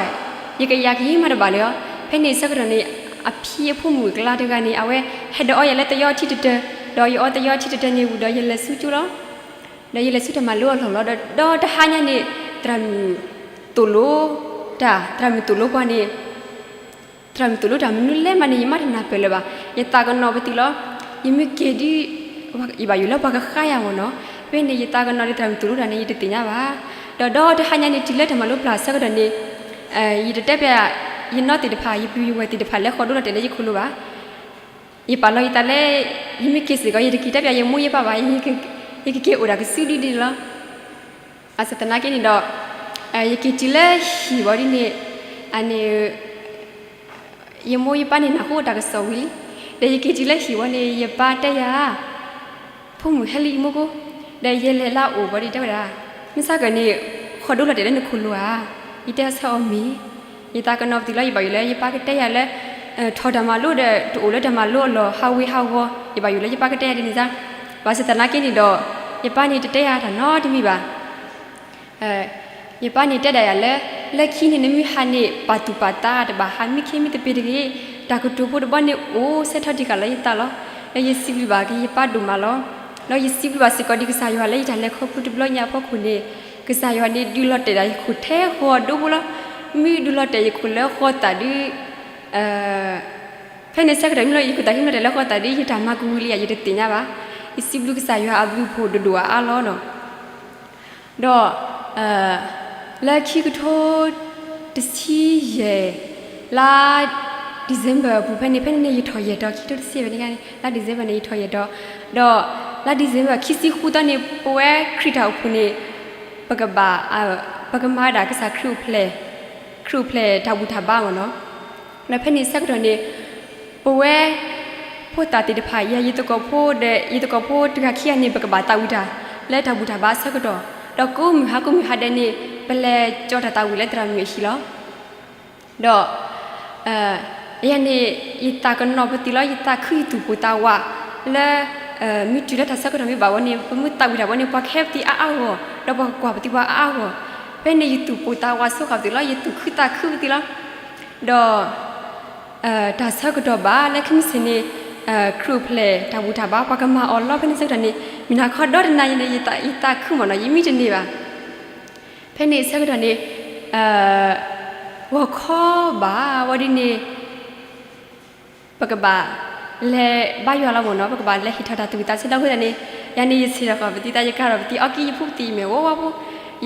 ယကယၤကယံမးတဘၣ်လၢၤ. ဖဲန့ၣ်ဆၢကတီၢ်န့ၣ် အဖံအဖိမုၣ်အကျါတဂၤန့ၣ် အဝဲဟဲဒီးအီယၤလၢသယီထံတတၢၢ်, ဒီးယအီသယီထံတတၢၢ်န့ၣ်ဝံၤဒီးယလဲၤဆူကၠိလီၤ. ဒီးယလဲၤဆူတၢ်မၤလိအလီၢ်လီၤ. ဒီး ဒီတဟါညါန့ၣ် သရၣ်မုၣ်သိၣ်လိတၢ်, သရၣ်မုၣ်သိၣ်လိပှၤန့ၣ် သရၣ်မုၣ်သိၣ်လိတၢ်မနုၤလဲၣ်မးန့ၣ် ယမၤတနၢ်ပၢၢ်လၢၤဘၣ်. ယသးကနီၣ်ပသံလီၤ. ယမ့ၢ်က့ၤဒ် ယဘၣ်ယိၣ်လၢပှၤကဃါယၤမၢ်နီၤ. ဖဲန့ၣ် ယသးကနီၣ်ဒီးသရၣ်မုၣ်သိၣ်လိတၢ်န့ၣ် ယတသ့ၣ်ညါဘၣ်. ဒီး ဒီတဟါညါန့ၣ် တုၤလၢတၢ်မၤလိပျၢ်ဆၢကတီၢ်န့ၣ် ယတတဲပျး ယနီၢ်သ့ၣ်တဖၣ် ယပုၢ်ယဝဲၢ်သ့ၣ်တဖၣ်လၢဃီဒိလီၤတဲာ်လၢယခိၣ်လိၤဘၣ်. ယပာ်လီၤယသးလၢ ယမ့ၢ်က့ၤစ့ၢ်ကီး ယတက့ၤတဲပျးယမိၢ်ယပၢ်ဘၣ်, ယကက့ၤအိၣ်ဒၣ်ကစုဒုဒ်န့ၣ်လီၤ. ဘၣ်ဆၣ်သနာ်က့န့ၣ်ဒီး ယက့ၤတုၤလၢဟံၣ်ဝံၤဒ်န့ၣ် အန့ၣ် ယမိၢ်ယပၢ်န့ၣ်နၢ်ဟူတၢ်ကစီၣ်ဝံၤလံ. ဒီးယက့ၤတုၤလၢဟံၣ်ဝံၤန့ၣ် ယပၢ်တဲယၤ ဖိမုၣ်ဟဲလံယမိၢ်ကိ, ဒီးယလဲၤလၢအအိၣ်ဝံၤဒီးတဲဝဲဒၣ် မုၢ်ဆါကၢၢ်န့ၣ် ဃီဒိလီၤတဲာ်လၢနခိၣ်လိၤဧါ. ယတဲဆၢအီၤမ့ၢ်, ယသးကနီၣ်ပသံလီၤ. ယဘၣ်ယိၣ်လၢယပၢ်ကတဲယၤလၢ ထီၣ်တၢ်မၤလိဒီး တအိၣ်လၢတၢ်မၤလိအလီၢ် ဟးဝ့ၤဟးဂီၤ, ယဘၣ်ယိၣ်လၢယပၢ်ကတဲယၤဒ်န့ၣ်စါ. ဘၣ်ဆၣ်သနာ်က့န့ၣ်ဒီး ယပၢ်န့ၣ်တတဲယၤတၢ်နီတမံၤဘၣ်. ယပၢ်န့ၣ်တဲဒၣ်ယၤလၢ လၢခံန့ၣ်နမ့ၢ်ဟးန့ၣ် ပာ်သူၣ်ပာ်သးတဘၣ် ဟးမံခ့မံသပ့ၤတဂ့ၤ, တၢ်ကတိၤဖိတဘီန့ၣ်အိၣ်ဆၢထီၣ်တံၢ်ဃာ်လၢယသးလီၤ. ဒီးယစံးဘျုးဘၣ်က့ၤယပၢ်ဒိၣ်မးလီၤ. ဒီးယစံးဘျုးဘၣ်စ့ၢ်ကီးဒ်ကစၢ်ယွၤလၢယတၢ်လဲၤခီဖျိတဘျီညါအဖီခိၣ်န့ၣ် ကစၢ်ယွၤန့ၣ်ဒုးလီၤတဲာ်ဒၣ်ယခိၣ်ထဲဃီဒိဖိလီၤ. မ့ၢ်ဒုးလီၤတဲာ်ယခိၣ်လၢဃီသးဒု ဖဲန့ၣ်ဆၢကတီၢ်မ့ၢ်လီၤ ယခိၣ်သးခံမ့ၢ်လီၤတဲာ်လၢဃီသးဒု ယတၢ်မၤကဝံၤလံဧါ ယတသ့ၣ်ညါဘၣ်. ယစံးဘျုးကစၢ်ယွၤအဘျုးအဖှိၣ်ဒိၣ်ဒိၣ်အါအါလီၤနီၤ. ဒီး လၢခံကထိတဆံယဲၢ် လါ December အပူၤ ဖဲန့ၣ် ဖဲန့ၣ်န့ၣ် ယထီၣ်ယဲၢ်တီၤ ခံကထိတဆံယဲၢ်ဖဲန့ၣ် လါ December န့ၣ် ယထီၣ်ယဲၢ်တီၤ, ဒီး လါ December ခံဆံဃုသီန့ၣ် ပဝဲခရံာ်တၢ်အိၣ်ဖှိၣ်န့ၣ် ပကဘၣ် ပကမၤဒၣ်ကစၢ်ခရံာ်အိၣ်ဖျဲၣ်, ခရံာ်အိၣ်ဖျဲၣ်တၢ်ဘူၣ်တၢ်ဘါမ့ၢ်နီၤ. ဒီးဖဲန့ၣ်ဆၢကတီၢ်န့ၣ် ပဝဲ ဖိသၣ်သ့ၣ်တဖၣ် ယၤယသကိးဖိဒီး ယသကိးဖိတဂၤခံဂၤန့ၣ် ပကဘၣ်သးဝံၣ်တၢ် လၢတၢ်ဘူၣ်တၢ်ဘါအဆၢကတီၢ်, ဒီးကိးမုၢ်ဟါကိးမုၢ်ဟါဒဲးန့ၣ် ပလဲၤကၠီတၢ်သးဝံၣ်လၢသရၣ်မုၣ်အဟံၣ်လီၤ. ဒီး ယၤန့ၣ် ယသးကနီၣ်ပသံလီၤ ယသးခုယသူၣ်ပိၢ်သးဝးလၢ မ့ၢ်တုၤလၢတၢ်ဆၢကတီၢ်မ့ၢ်ဘၣ်ဝဲန့ၣ် ပမ့ၢ်သးဝံၣ်တၢ်ဝဲန့ၣ် ပှၤကဟဲပသံအါအါဂီၢ် ဒီးပှၤကကွၢ်ပသံပှၤအါအါဂီၢ်, ဖဲန့ၣ်ယသူၣ်ပိၢ်သးဝးဆိဃာ်ပသံလီၤ ယသူၣ်ခုသးခုပသံလီၤ. ဒီး တၢ်ဆၢကတီၢ်ဘၣ်လၢခံမုၢ်ဆ့ၣ်န့ၣ် ခရံာ်အိၣ်ဖျဲၣ်တၢ်ဘူၣ်တၢ်ဘါ ပှၤကမၤအီၤလီၤ ဖဲန့ၣ်ဆၢကတီၢ်န့ၣ် မုၢ်နၤခီဒီတနၤယၤန့ၣ် ယသးခုမ့ၢ်နီၤ ယမံတန့ၢ်ဘၣ်. ဖဲန့ၣ်ဆၢကတီၢ်န့ၣ် ဂီၤခီဘၣ်ဝဲဒ်န့ၣ် ပကဘၣ်လဲၤဘါယွၤလီၤမ့ၢ်နီၤ ပကဘၣ်လဲၤဟ့ၣ်ထီၣ်တၢ်သူၣ်ဝံၣ်သးဆၢလီၤအဃိသတးန့ၣ် ယၤန့ၣ်ယဆ့ၣ်ထီၣ်ဃီၤပသံသး ယကၤထီၣ်ပသံ အီကံယဖူပသံ ယမ့ၢ်ဝီဝီဖိ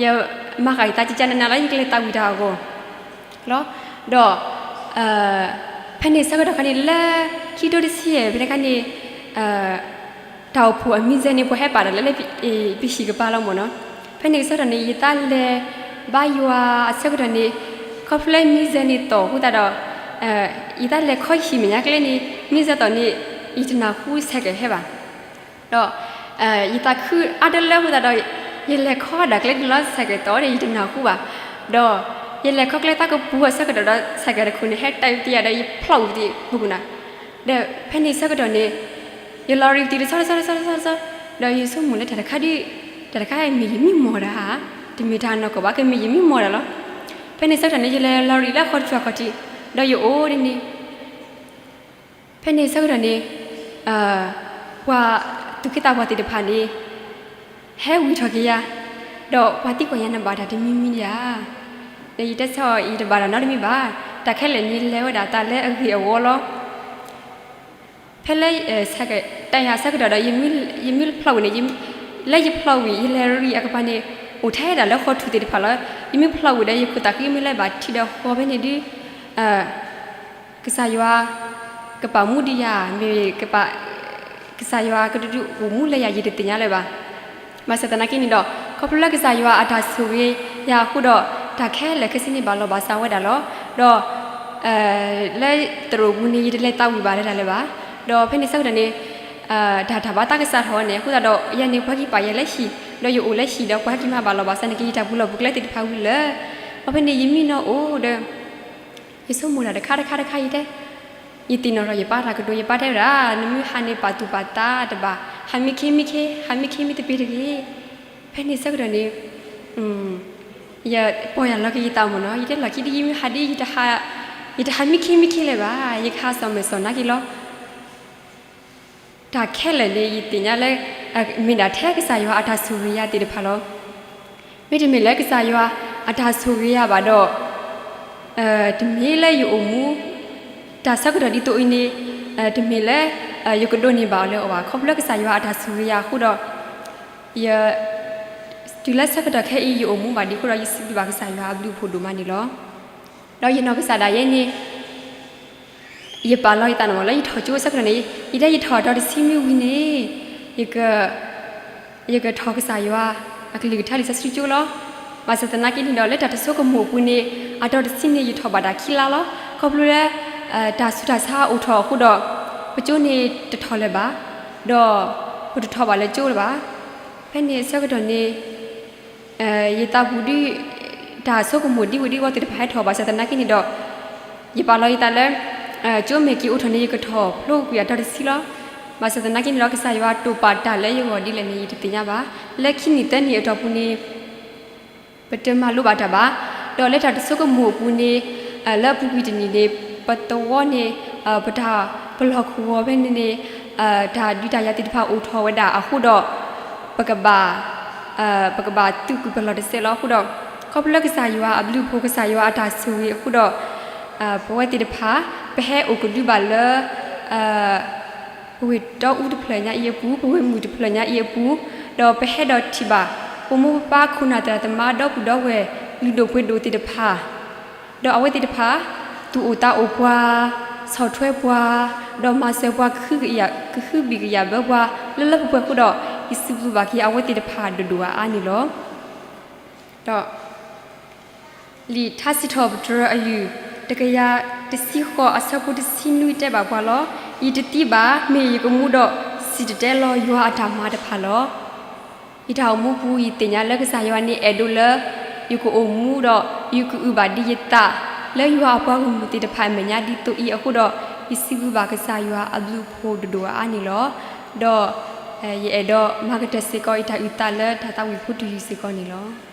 ယမၤဃာ်ယသးကကနနလီၤ ယကလဲၤသးဝံၣ်တၢ်အဂီၢ်လီၤ. ဒီး ဖဲန့ၣ်ဆၢကတီၢ်ခါန့ၣ် လၢခံကထိတဆံယဲၢ်ဖဲန့ၣ်ခါန့ၣ် တၢ်အိၣ်ဖှိၣ်အမံၤစဲန့ၣ် ပှၤဟဲပာ်တၢ်လၢလၢပဟံၣ်ကပၤလီၤမ့ၢ်နီၤ. ဖဲန့ၣ်ကစၢ်ထီၣ်န့ၣ် ယသးလဲၤဘါယွၤအဆၢကတီၢ်န့ၣ် ခီဖျိလၢမံၤစဲန့ၣ်သီၣ်အဃိသတးဒီး ယသးလဲၤခီယဟံၣ်မဲာ်ညါကျဲန့ၣ် မံၤစဲသီၣ်န့ၣ် ယတနၢ်ဟူဆဲးကဲးဟဲဘၣ်. ဒီး ယသးခုအါတလၢအဃိသတးဒီး ယလဲၤခီဒၣ်ကျဲန့ၣ်လီၤ ဆဲးကဲးသီၣ်ဒီး ယတနၢ်ဟူဘၣ်. ဒီး ယလဲၤခီကျဲသးကပူၤအဆၢကတီၢ်ဒီး ဆဲးကဲးတခိၣ်န့ၣ် ဟဲတဲပသံယၤဒီး ယဖျီၣ်ဝံၤပသံပူၤပူၤနၤ. ဒီးဖဲန့ၣ်ဆၢကတီၢ်န့ၣ် ယလီၤရံၤပသံတဆီတဆီတဆီတဆီတဆီ ဒီးယဆိကမိၣ်လၢတၢ်တခါဒ် တၢ်တခါအံၤမ့ၢ်ယမံမီၢ်တၢ်ဧါ, တမ့ၢ်တၢ်နီၢ်ကီၢ်ဘၣ် ကမ့ၢ်ယမံမီၢ်တၢ်လီၤ. ဖဲန့ၣ်ဆၢကတီၢ်န့ၣ် ယလဲၤလီၤရံၤလၢဃီတထူၣ်အခီၣ်ထံး ဒီးယအိၣ်ဒ်န့ၣ် ဖဲန့ၣ်ဆၢကတီၢ်န့ၣ် ပှၤသူၣ်က့သးပှၢ်သ့ၣ်တဖၣ်န့ၣ် ဟဲဝံၤထီၣ်က့ၤယၤ, ဒီးပှၤသံကွၢ်ယၤနဘၣ်တၢ်တမံၤမံၤဧါ. ဒီးယတဲဆၢအီၤ ယတဘၣ်တၢ်နီတမံၤဘၣ်, တၢ်ခဲလၢာ်န့ၣ်လဲၤဝဲဒၣ်တၢ်လၢအဂ့ၢ်အဝီလီၤ. ဖဲလၢ တၢ်ယၤဆၢကတီၢ်ဒီး ယမ့ၢ်ဖျီၣ်ဝံၤန့ၣ် လၢယဖျီၣ်ဝံၤ ယလဲၤရံၣ်အကပၤန့ၣ် အိၣ်ထဲဒၣ်လၢဃီထူၣ်သ့ၣ်တဖၣ်လီၤ. ယမ့ၢ်ဖျီၣ်ဝံၤဒီး ယခိၣ်သးခုမ့ၢ်လၢဘၣ်ထံးဒီးဃီဖဲန့ၣ်ဒု ကစၢ်ယွၤ ကပာ်မူဒံးယၤ မ့ၢ်ကပာ် ကစၢ်ယွၤကဒုးအိၣ်မူလၢယၤ ယတသ့ၣ်ညါလၢၤဘၣ်. ဘၣ်ဆၣ်သနာ်က့န့ၣ်ဒီး ခီဖျိလၢကစၢ်ယွၤအတၢ်ဆိၣ်ဂ့ၤယၤအဃိဒီး တၢ်ခဲလၢာ်ခဲဆ့န့ၣ်ဘၣ်လီၤဘၣ်စးဝဲဒၣ်လီၤ. ဒီး လၢသရိာ်ပူၤန့ၣ် ယတလဲၤသးဝံၣ်ဘၣ်လၢတၢ်လၢၤဘၣ်. ဒီးဖဲန့ၣ်ဆၢကတီၢ်န့ၣ် တၢ်တၢ်ဘၣ်သးကစးထီၣ်ဝဲန့ၣ် အဃိသတးဒီး ယၤန့ၣ် ပှၤဟဲက့ၤပာ်ယၤလၢဟံၣ် ဒီးယအိၣ်လၢဟံၣ်ဒီး ပှၤဟဲက့ၤမၤဘၣ်လီၤဘၣ်စးန့ၣ်က့ၤ ယတၢ်ပူၤလီၢ်ပူၤကျဲသ့ၣ်တဖၣ်ဝံၤလၢ ဒီးဖဲန့ၣ်ယမံနီၤအိၣ်ဒီး ယဆိကမိၣ်တၢ်တခါတခါတခါယတဲ ယသ့ၣ်နီၣ်ထီၣ်ယပၢ်တၢ်ကတိၤ ယပၢ်တဲဝဲဒၣ် နမ့ၢ်ဟးန့ၣ်ပာ်သူၣ်ပာ်သးတဘၣ် ဟးမံခ့မံခ့ ဟးမံခ့မံတပ့ၤတဂ့ၤ. ဖဲန့ၣ်ဆၢကတီၢ်န့ၣ် ယပီၢ်ယၢ်လီၤက့ၤယသးမ့ၢ်နီၤ ယတဲလီၢ်ခံဒ်ယမ့ၢ်ဟးဒ် ယတဟးမံခ့မံခ့လၢၤဘၣ် ယကဟးစီၤမဲာ်စီၤနါက့ၤလီၤ. တၢ်ခဲလၢာ်န့ၣ် ယသ့ၣ်ညါလၢ မ့ၢ်ဒၣ်ထဲကစၢ်ယွၤအတၢ်ဆိၣ်ဂ့ၤယၤသ့ၣ်တဖၣ်လီၤ. မ့တမ့ၢ်လၢကစၢ်ယွၤအတၢ်ဆိၣ်ဂ့ၤယၤဘၣ်ဒီး တမ့ၢ်လၢယအိၣ်မူ တၢ်ဆၢကတီၢ်ဒ်သိးအံၤန့ၣ် တမ့ၢ်လၢ ယကဒိးန့ၢ်ဘၣ်အီၤလၢအီၤဘၣ်. ခီဖျိလၢကစၢ်ယွၤအတၢ်ဆိၣ်ဂ့ၤယၤအဃိဒီး ယ တုၤလၢဆၢကတီၢ်ခဲအံၤ ယအိၣ်မူဘၣ်ဒံးအဃိဒီး ယစံးဘျုးဘၣ်ကစၢ်ယွၤအဘျုးအဖှိၣ်ဒိၣ်မးန့ၣ်လီၤ. ဒီးယနီၢ်ကစၢ်ဒၣ်ယဲန့ၣ် ယပာ်လီၤယသးန့ၣ်မ့ၢ် လၢယထီၣ်ကၠိဆၢကတီၢ်န့ၣ် ယတဲယထီၣ်အတီၤတဆံမ့ၢ်ဝံၤန့ၣ် ယက ယကထီၣ်ကစၢ်ယွၤအကလုၢ်ကထါလံာ်စီဆှံကၠိလီၤ. ဘၣ်ဆၣ်သနာ်က့န့ၣ်ဒီး လၢတၢ်တဆိကမိၣ်အပူၤန့ၣ် အတီၤတဆံန့ၣ် ယထီၣ်ဘၣ်တၢ်ခံလါလီၤ. ခီဖျိလၢ တၢ်ဆူးတၢ်ဆါအိၣ်ထီၣ်အဃိဒီး ပကၠိန့ၣ်တထီၣ်လၢၤဘၣ်, ဒီးပတထီၣ်ဘၣ်လၢကၠိလၢၤဘၣ်. ဖဲန့ၣ်အဆၢကတီၢ်န့ၣ် ယသးပူၤဒ် တၢ်ဆိကမိၣ်ဒ်ဝဲဒ်ဝီသ့ၣ်တဖၣ်ဟဲထီၣ်ဘၣ်ဆၣ်သနာ်က့န့ၣ်ဒီး ယပာ်လီၤယသးလၢ ကၠိမ့ၢ်က့ၤအိၣ်ထီၣ်န့ၣ် ယကထီၣ်ဖျိကွံာ်အတီၤတဆံလီၤ. ဘၣ်ဆၣ်သနာ်က့န့ၣ်ဒီး ကစၢ်ယွၤတိာ်ပာ်တၢ်လၢယဂီၢ်ဒ်လဲၣ်န့ၣ် ယတသ့ၣ်ညါဘၣ်. လၢခံနံၣ်သၢနံၣ်အတီၢ်ပူၤန့ၣ် ပတမၤလိဘၣ်တၢ်ဘၣ်. ဒီးလၢတၢ်တဆိကမိၣ်အပူၤန့ၣ် လၢအပူၤကွံာ်တနံၣ်န့ၣ် ပသဝီန့ၣ် ပတၢ်ပလီၢ်ကဝီၤဖဲန့ၣ်န့ၣ် တၢ်ဒုးတၢ်ယၤသ့ၣ်တဖၣ်အိၣ်ထီၣ်ဝဲဒၣ်အဃိဒီး ပကဘၣ် ပကဘၣ်သုးကွံာ်ပလီၢ်တစဲးလီၤ. အဃိဒီး ခီဖျိလၢကစၢ်ယွၤအဘျုးအဖှိၣ် ကစၢ်ယွၤအတၢ်ဆိၣ်ဂ့ၤအဃိဒီး ပဝဲသ့ၣ်တဖၣ် ပဟဲအိၣ်ကဒုဘၣ်လၢ ပဝ့ၢ်တီအူတဖျၢၣ်ညါအံၤအပူၤ, ပဝ့ၢ်မုၢ်တဖျၢၣ်ညါအံၤအပူၤ, ဒီးပဟဲဒီးထံၣ်ဘၣ် ပမိၢ်ပပၢ်ခိၣ်နၢ်သရၣ်သမါဒီပုၢ်ဒီဝဲၢ်လုၢ်ဒိၣ်ပှ့ၤဒိၣ်သ့ၣ်တဖၣ် ဒီးအဝဲသ့ၣ်တဖၣ် သူၣ်အိၣ်သးအိၣ်ပှၤ, ဆီၣ်ထွဲပှၤ, ဒီးမၤစၢၤပှၤ ကဟုဘံၣ်ကယာ်ဘၢပှၤ လၢလၢပှဲၤပှဲၤအဃိဒီး ယစံးဘျုးဘၣ်က့ၤအဝဲသ့ၣ်တဖၣ်ဒိၣ်ဒိၣ်အါအါန့ၣ်လီၤ. ဒီး လံာ်ထါစံးထီၣ်ပတြၢၤအယုၢ် တကယၤတဆံဃိးအဆၢဖိတဆံနွံတဲဘၣ်ပှၤလီၤ. ယတသံဘၣ်, မ့ၢ်ယကမူဒီး စံၣ်တဲၤတဲလီၤယွၤအတၢ်မၤတဖၣ်လီၤ. ယတၢ်အိၣ်မူပူၤ ယသ့ၣ်ညါလၢကစၢ်ယွၤန့ၣ်အဲၣ်ဒိးလၢ ယကအိၣ်မူဒီး ယကအုၣ်ဘၣ်ဒံးယသး လၢယွၤအပှၤဂီၢ်မုၢ်သ့ၣ်တဖၣ်အမဲာ်ညါဒ်သိးအံၤအဃိဒီး ယစံးဘျုးဘၣ်ကစၢ်ယွၤအဘျုးအဖှိၣ်ဒိၣ်ဒိၣ်အါအါန့ၣ်လီၤ. ဒီး ယအဲၣ်ဒိးမၤကတၢၢ်စ့ၢ်ကီးယတၢ်အုၣ်သးလၢတၢ်သးဝံၣ်ဖိတယုၢ်စ့ၢ်ကီးန့ၣ်လီၤ.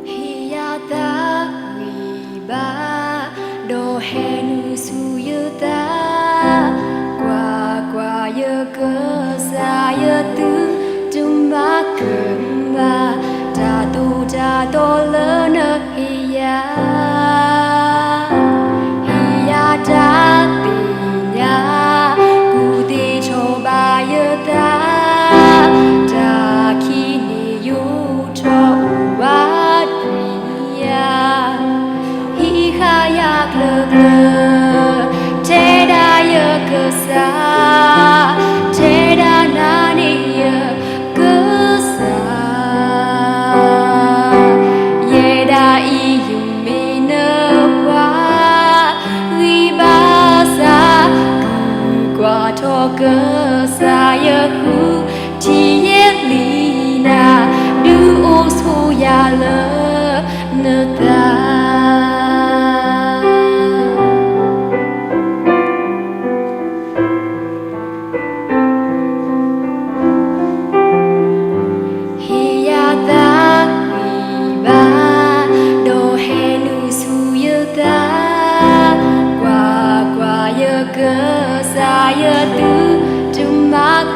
ဟ့ၣ်ယၤသးဝံၣ်ဘၣ်, ဒီးဟဲနုာ်ဆူယသး, ကွၢ်ကွၢ်, ယကစၢ်ယသုတမၤကမၣ်, တၢ်သိၣ်တၢ်သီလၢနဟ့ၣ်ယၤ ဟ့ၣ်ယၤတၢ်သ့ၣ်ညါ, ကူၣ်သ့ထီၣ်ဘၣ်ယသး, တၢ်ခံးန့ၣ်ယိာ်ထီၣ်အိၣ်ဝးကွံာ်ယၤ, ဟံးဃာ်ယၤကျၢၤကျၢၤ, တဲဒၣ်ယကစၢ်, တဲဒၣ်နၤန့ၣ်ယ ကစၢ်, ယဲဒၣ်အံၤယမ့ၢ်နပှၤ, ဂံၢ်ဘါစၢ်, ကူၣ်ကွၢ်ထီၣ်ကစၢ်ယဃု, ထံၣ်ယလံနၤ, ဒုးအိၣ်ဆိယၤလၢနသး ဟ့ၣ်ယၤသးဝံၣ်ဘၣ်, ဒီးဟဲနုာ်ဆူယသး, ကွၢ်ကွၢ်, ယကစၢ်ယသုတမၤ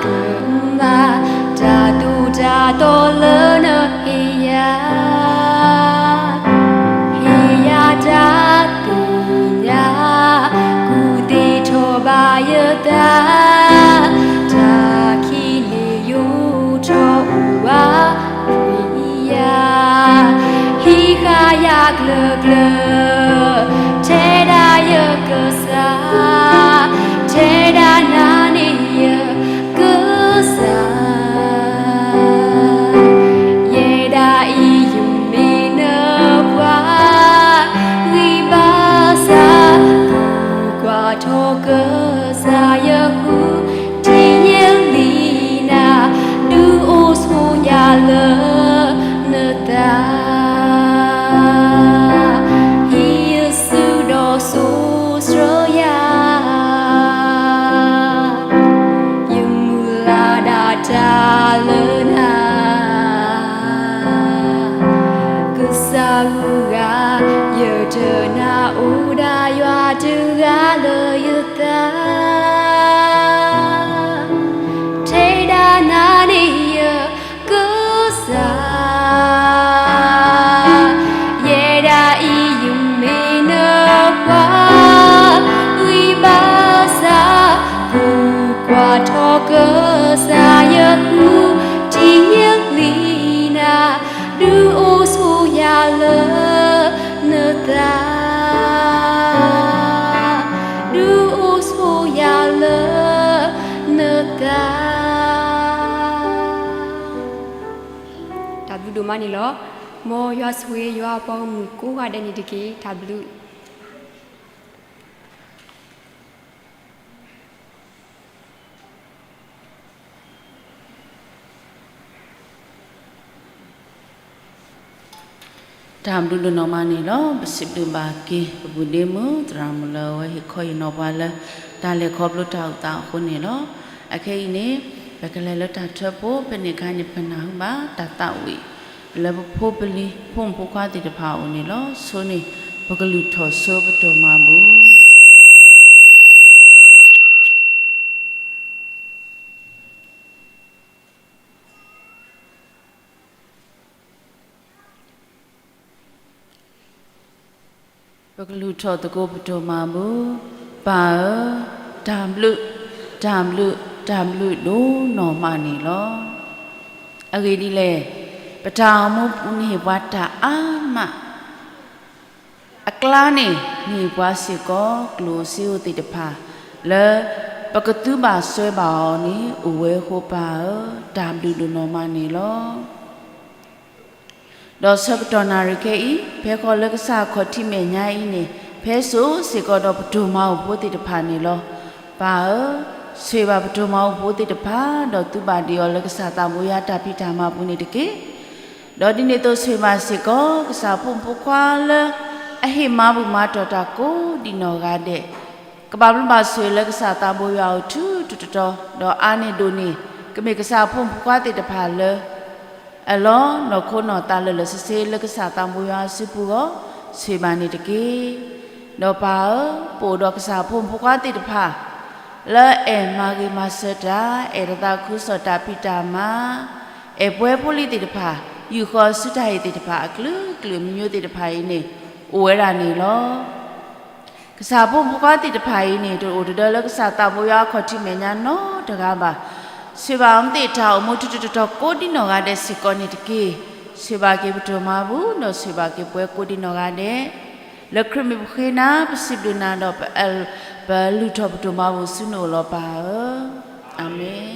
ကျၢၤကျၢၤ, ထဲဒၣ်ယကစၢ်, ထဲဒၣ်နၤန့ၣ်ယကစၢ်, ယဲဒၣ်အံၤယမ့ၢ်နပှၤ, ဂံၢ်ဘါစၢ်, ကွၢ်ထီၣ်ကစၢ်ယဃု, ထံၣ်ယလံနၤ, ဒုးအိၣ်ဆိယၤလၢနသး ဟံးယစုဒီးစိၤဆှၢယၤ, ယမုၢ်လၢ်ဒၣ်တၢ်လၢနၤ, ကစၢ်ဂုၤဂၤ, ယတနာ်အိၣ်ဒၣ်ယွၤတဂၤလၢယသး ထဲဒၣ်နၤန့ၣ်ယကစၢ်, ယဲဒၣ်အံၤယမ့ၢ်နပှၤ, ဂံၢ်ဘါစၢ်, ကွၢ်ထီၣ်ကစၢ်ယဃု, ထံၣ်ယလံနၤ, ဒုးအိၣ်ဆိယၤလၢနသး ဒုးအိၣ်ဆိယၤလၢနသး. တၢ်ဘျုးဒိၣ်မးန့ၣ်လီၤ. မ်ယွၤဆိၣ်ဂ့ၤယွၤအပှၤဂီၢ်မုၢ်ကိးဂၤဒဲးန့ၣ်တက့ၢ်. တၢ်ဘျုး တၢ်ဘျုးဒိၣ်နီၢ်မးန့ၣ်လီၤ. ပစံးဘျုးဘၣ်က့ၤ ပပုၢ်ဒ့မုၣ် သရၣ်မုၣ်လၢအဝဲဟ့ၣ်ခီဟ့ၣ်နီၤပှၤလၢ တၢ်လဲၤခီဖျိတၢ်အိၣ်သးအဃိန့ၣ်လီၤ. အခဲအံၤန့ၣ် ပကလဲၤလၢတၢ်ထၢဖှိၣ် ဖဲန့ၣ်အခါန့ၣ် ပကနၢ်ဟူဘၣ်တၢ်သးဝံၣ် လၢပဖိပလံၤ ဖိမုၣ်ဖိခွါသ့ၣ်တဖၣ်အအိၣ်န့ၣ်လီၤ. ဆိန့ၣ် ပကလုၢ်ထီၣ်ဆိပတိၢ်မၤဘူၣ် ပကလုၢ်ထီၣ်သကိးပတိၢ်မၤဘူၣ်, ပၢ်ဧၢ, တၢ်ဘျုး, တၢ်ဘျုး, တၢ်ဘျုးဒိၣ်နီၢ်မးန့ၣ်လီၤ. အဂ့ၢ်ဒ်လဲၣ်, ပတၢ်အိၣ်မူပူၤန့ၣ် ဟ့ၣ်ပှၤတၢ်အါမး အကျါန့ၣ် မ့ၢ်ပှၤစ့ၢ်ကီး ကျိၣ်စ့ဧိၤသ့ၣ်တဖၣ် လၢပကသုဘၣ်စွဲဘၣ်အီၤန့ၣ် အိၣ်ဝဲအဃိပၢ်ဧၢ, တၢ်ဘျုးဒိၣ်နီၢ်မးန့ၣ်လီၤ. ဒီးဆၢကတီၢ်နၣ်ရံၣ်ခဲအံၤ ဖဲဃီလၢကစၢ်ခီၣ်ထံးမဲာ်ညါအံၤန့ၣ် ဖဲစိၤစ့ၢ်ကီးဒီးပတိၢ်မၤအိၣ်ဖိသ့ၣ်တဖၣ်န့ၣ်လီၤ. ပၢ်ဧၢ, ဆိၣ်ဂ့ၤဘၣ်ပတိၢ်မၤအိၣ်ဖိသ့ၣ်တဖၣ် ဒီးသုဘၣ်ဒံးအီၤလၢကစၢ်သးဘိယွၤတၢ်ဖံးတၢ်မၤပူၤန့ၣ်တက့ၢ်. ဒီးဒ်န့ၣ်အသိးဆိၣ်ဂ့ၤဘၣ်စ့ၢ်ကီး ကစၢ်ဖိမုၣ်ဖိခွါလၢ အဟ့ၣ်မၤဘူၣ်မၤတီၢ်တၢ်ကိးဒံးနီၢ်ဂၤဒဲး ကဘၣ်ဘျုးဘၣ်ဆိၣ်ဂ့ၤလၢကစၢ်သးဘိယွၤအအိၣ်ထူထူတီတီ ဒီးအါန့ၢ်ဒိၣ်န့ၢ် ကမ့ၢ်ကစၢ်ဖိမုၣ်ဖိခွါသ့ၣ်တဖၣ်လၢ အလီၢ်နီၢ်ခိနီၢ်သးလၢာ်လၢာ်ဆ့ဆ့လၢကစၢ်သးဘိယွၤအစုပူၤအဂီၢ် ဆိၣ်ဂ့ၤဘၣ်န့ၣ်တက့ၢ်. ဒီးပၢ်ဧၢ, ပအိၣ်ဒီးကစၢ်ဖိမုၣ်ဖိခွါသ့ၣ်တဖၣ် လၢအဲၣ်မၤဂ့ၤမၤစၢၤတၢ်, အဲၣ်တသးခုကစီၣ်တၢ်ဖံးတၢ်မၤ, အဲၣ်ပှဲၤဖိလံၤသ့ၣ်တဖၣ်, ယူာ်ဃီၤစုတၢ်ဟ့ၣ်သ့ၣ်တဖၣ်အကလုာ်ကလုာ်မံၤမံၤသ့ၣ်တဖၣ်အံၤန့ၣ် အိၣ်ဝဲဒၣ်န့ၣ်လီၤ. ကစၢ်ဖိမုၣ်ဖိခွါသ့ၣ်တဖၣ်အံၤန့ၣ် တအိၣ်တဒၢလၢကစၢ်သးဘိယွၤအခီၣ်ထံးမဲာ်ညါနီတဂၤဘၣ်. ဆိၣ်ဂ့ၤဘၣ်အီၤမ့ၢ်တၢ်အိၣ်မူထူထူတီတီကိးဒံးနီၢ်ဂၤဒဲးစ့ၢ်ကီးန့ၣ်တက့ၢ်. ဆိၣ်ဂ့ၤဘၣ်က့ၤပတိၢ်မၤဘူၣ် ဒီးဆိၣ်ဂ့ၤဘၣ်က့ၤပှၤကိးဒံးနီၢ်ဂၤဒဲး လၢခရံာ်မ့ၢ်ပဃ့နၤ ပစံးဘျုးနၤဒီး ပလုၢ်ထီၣ်ပတိၢ်မၤဘူၣ်ဆူနအိၣ်လီၤပၢ်ဧၢ. အၤမ့ၣ်.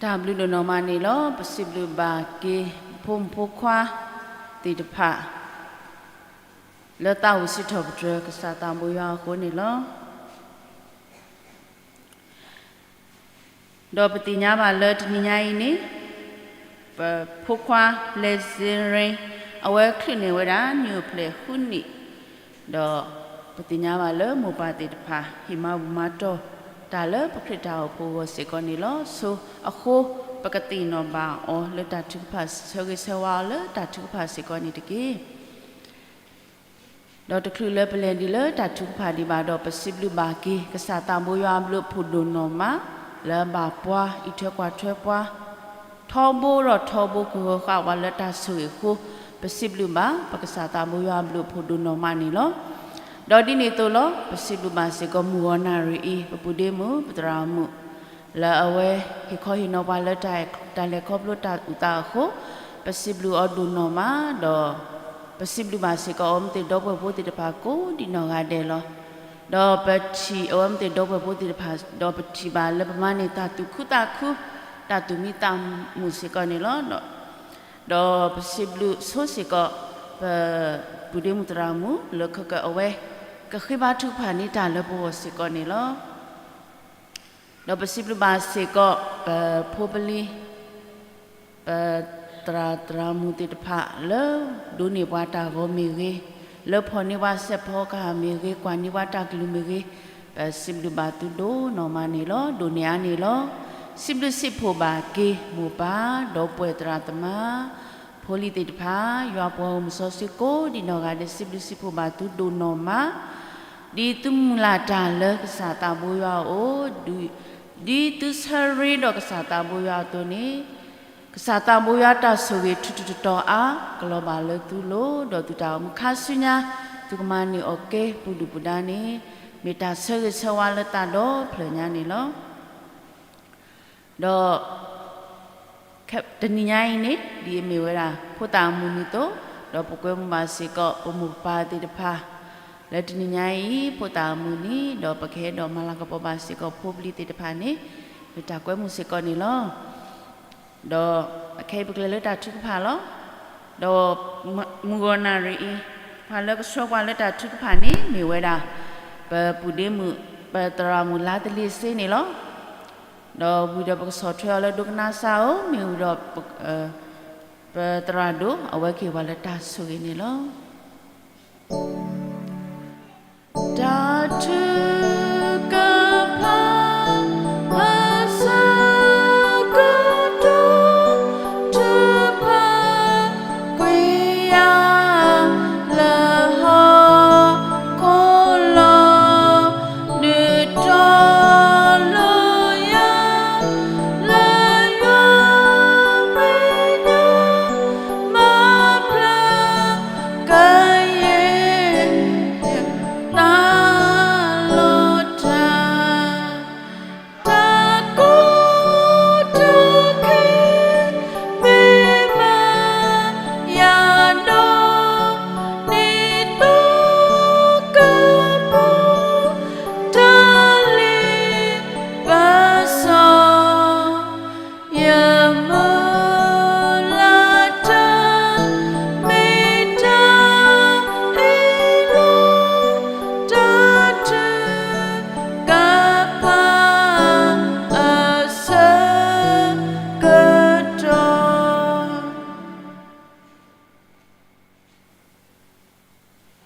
တၢ်ဘျုးဒိၣ်နီၢ်မးန့ၣ်လီၤ. ပစံးဘျုးဘၣ်က့ၤ ဖိမုၣ်ဖိခွါသ့ၣ်တဖၣ် လၢသးဝံၣ်စံးထီၣ်ပတြၢၤကစၢ်သးဘိယွၤအဃိန့ၣ်လီၤ. ဒီးပသ့ၣ်ညါဘၣ်လၢတနံၤညါအံၤန့ၣ် ပဖိခွါ လဲၤစ့ရ့ အဝဲချုးန့ၢ်ဝဲဒၣ်နံၣ်အိၣ်ဖျဲၣ်ဃုနံၣ်, ဒီးပသ့ၣ်ညါဘၣ်လၢမိၢ်ပၢ်သ့ၣ်တဖၣ် ဟ့ၣ်မၤဘူၣ်မၤတီၢ်တၢ်လၢပခရံာ်တၢ်အိၣ်ဖှိၣ်အဂီၢ်စ့ၢ်ကီးန့ၣ်လီၤ. ဆိအဃိ ပကသ့ၣ်နီၣ်ဘၣ်အီၤလၢတၢ်ထုကဖၣ် ဆၢဂ့ၤဆၢဝါအီၤလၢတၢ်ထုကဖၣ်စ့ၢ်ကီးန့ၣ်တက့ၢ်. ဒီးတချုးလၢပလဲၤဒံးလၢတၢ်ထုကဖၣ်ဒံးဘၣ်ဒီး ပစံးဘျုးဘၣ်က့ၤ ကစၢ်သးဘိယွၤအဘျုးအဖှိၣ်ဒိၣ်နီၢ်မး လၢအဘၣ်ပှၤ အံးထွဲကွၢ်ထွဲပှၤ ထီဘိဒီးထီဘိကဂၢၤဃာ်ပှၤလၢတၢ်ဆိၣ်ဂ့ၤအဃိ ပစံးဘျုးဘၣ် ပကစၢ်သးဘိယွၤအဘျုးအဖှိၣ်ဒိၣ်နီၢ်မးန့ၣ်လီၤ. ဒီးဒ်န့ၣ်အသိးလီၤ ပစံးဘျုးဘၣ်စ့ၢ်ကီးမုၢ်ဂီၤနၣ်ရံၣ်အံၤ ပပုၢ်ဒ့မုၣ် ပသရၣ်မုၣ် လၢအဝဲဟ့ၣ်ခီဟ့ၣ်နီၤပှၤလၢတၢ်လဲၤခီဖျိတၢ်အုၣ်သးအဃိ ပစံးဘျုးအီၤဒိၣ်နီၢ်မး ဒီးပစံးဘျုးဘၣ်စ့ၢ်ကီးအဝဲသ့ၣ်ဒီပုၢ်ဝဲၢ်ဖိသ့ၣ်တဖၣ်ကိးဒံးနီၢ်ဂၤဒဲးလီၤ. ဒီးပထံၣ်အဝဲသ့ၣ်ဒီပုၢ်ဝဲၢ်ဖိသ့ၣ်တဖၣ် ဒီးပထံၣ်ဘၣ်လၢပမၤန့ၢ်တၢ်သူၣ်ခုသးခု တၢ်သူၣ်မံသးမုာ်စ့ၢ်ကီးန့ၣ်လီၤ. ဒီးပစံးဘျုးဆိစ့ၢ်ကီး ပပုၢ်ဒ့မုၣ်သရၣ်မုၣ် လၢခဲကၢအဝဲ ကဃ့ဘါထုကဖၣ်န့ၢ်တၢ်လၢပဂီၢ်စ့ၢ်ကီးန့ၣ်လီၤ. ဒီးပစံးဘျုးဘၣ်စ့ၢ်ကီး ပဖိပလံၤ ပသရၣ်သရၣ်မုၣ်သ့ၣ်တဖၣ်လၢ ဒိးန့ၢ်ပှၤတၢ်ဂီၤမ့ၢ်ဂ့ၤ, လၢဖီၣ်န့ၢ်ပှၤစဲးဖီကဟၣ်မ့ၢ်ဂ့ၤ, ကွၢ်န့ၢ်ပှၤတၢ်ကလုၢ်မ့ၢ်ဂ့ၤ, ပစံးဘျုးဘၣ်သုဒိၣ်နီၢ်မးန့ၣ်လီၤ. ဒိၣ်န့ၢ်အါန့ၣ်လီၤ. စံးဘျုးစံးဖှိၣ်ဘၣ်က့ၤ မိၢ်ပၢ် ဒီပုၢ်ဝဲၢ်သရၣ်သမါ ဖိလံၤသ့ၣ်တဖၣ် ယွၤပှၤဂီၢ်မုၢ်စီဆှံကိးဒံးနီၢ်ဂၤဒဲး စံးဘျုးစံးဖှိၣ်ဘၣ်သုဒိၣ်နီၢ်မး ဒ်သုမုၢ်လၢ်တၢ်လၢကစၢ်သးဘိယွၤအအိၣ်, ဒ်သုဆၢရ့ဒီးကစၢ်သးဘိယွၤအသိးန့ၣ်, ကစၢ်သးဘိယွၤတၢ်ဆိၣ်ဂ့ၤထူးထူးတီၤတီၤအါ ကလီၤဘၣ်လၢသုလိၤ, ဒီးသုတၢ်အိၣ်မူခါဆူညါ သုကမၤန့ၢ်အီၤကဲပူၤဒုၣ်ပူၤဒါန့ၣ် မ့ၢ်တၢ်ဆၢဂ့ၤဆၢဝါလၢသးဒီဖျၢၣ်ညါန့ၣ်လီၤ. ဒီး တနံၤညါအံၤန့ၣ် ဒ်အမ့ၢ်ဝဲဒၣ် ဖိသၣ်အမုၢ်နံၤအသိး, ဒီးပကွဲမုာ်ဘၣ်စ့ၢ်ကီး ပမိၢ်ပပၢ်သ့ၣ်တဖၣ် လၢတနံၤညါအံၤ ဖိသၣ်အမုၢ်နံၤ, ဒီးပကဟဲဒီးမၤလၤကပီၤဘၣ်စ့ၢ်ကီး ဖိပလံၤသ့ၣ်တဖၣ်န့ၣ် မ့ၢ်တၢ်ကွဲမုာ်စ့ၢ်ကီးန့ၣ်လီၤ. ဒီးအခဲအံၤပကလဲၤလၢတၢ်ထုကဖၣ်လီၤ. ဒီးမုၢ်ဂီၤနၣ်ရံၣ်အံၤ ပှၤလၢကဆှၢပှၤလၢတၢ်ထုကဖၣ်န့ၣ် မ့ၢ်ဝဲဒၣ် ပပုၢ်ဒ့မုၣ် ပသရၣ်မုၣ်လါသလ့ၤစ့န့ၣ်လီၤ. ဒီးဝံၤဒီးပကဆီၣ်ထွဲအီၤလၢဒိကနၣ်စၢ်ဧိၤ, မ့ၢ်ဝံၤဒီး ပသရၣ်ဒိၣ် အဝဲကဟ့ၣ်ပှၤလၢတၢ်ဆိၣ်ဂ့ၤန့ၣ်လီၤ. တၢ်ထုကဖၣ် အဆၢကတီၢ် ထုကဖၣ်ကွံာ်ယၤ လၢဟီၣ်ခိၣ်လီၤ ဒုးတီၤလီၤယၤ လၢယွၤမဲာ်ညါ မၤဖျါ ကယဲၢ် နၤလီၤတၢ် တၢ်ကိးတၢ်ခဲ မ့ၢ်မၤယၤဒီး နံၤသိကပူၤ တၢ်လ့ပစီ ယမုၢ်လၢ်တၢ် မ့ၢ်တၢ်အ့ၣ်လိာ် တၢ်ထုကဖၣ် အဆၢကတီၢ်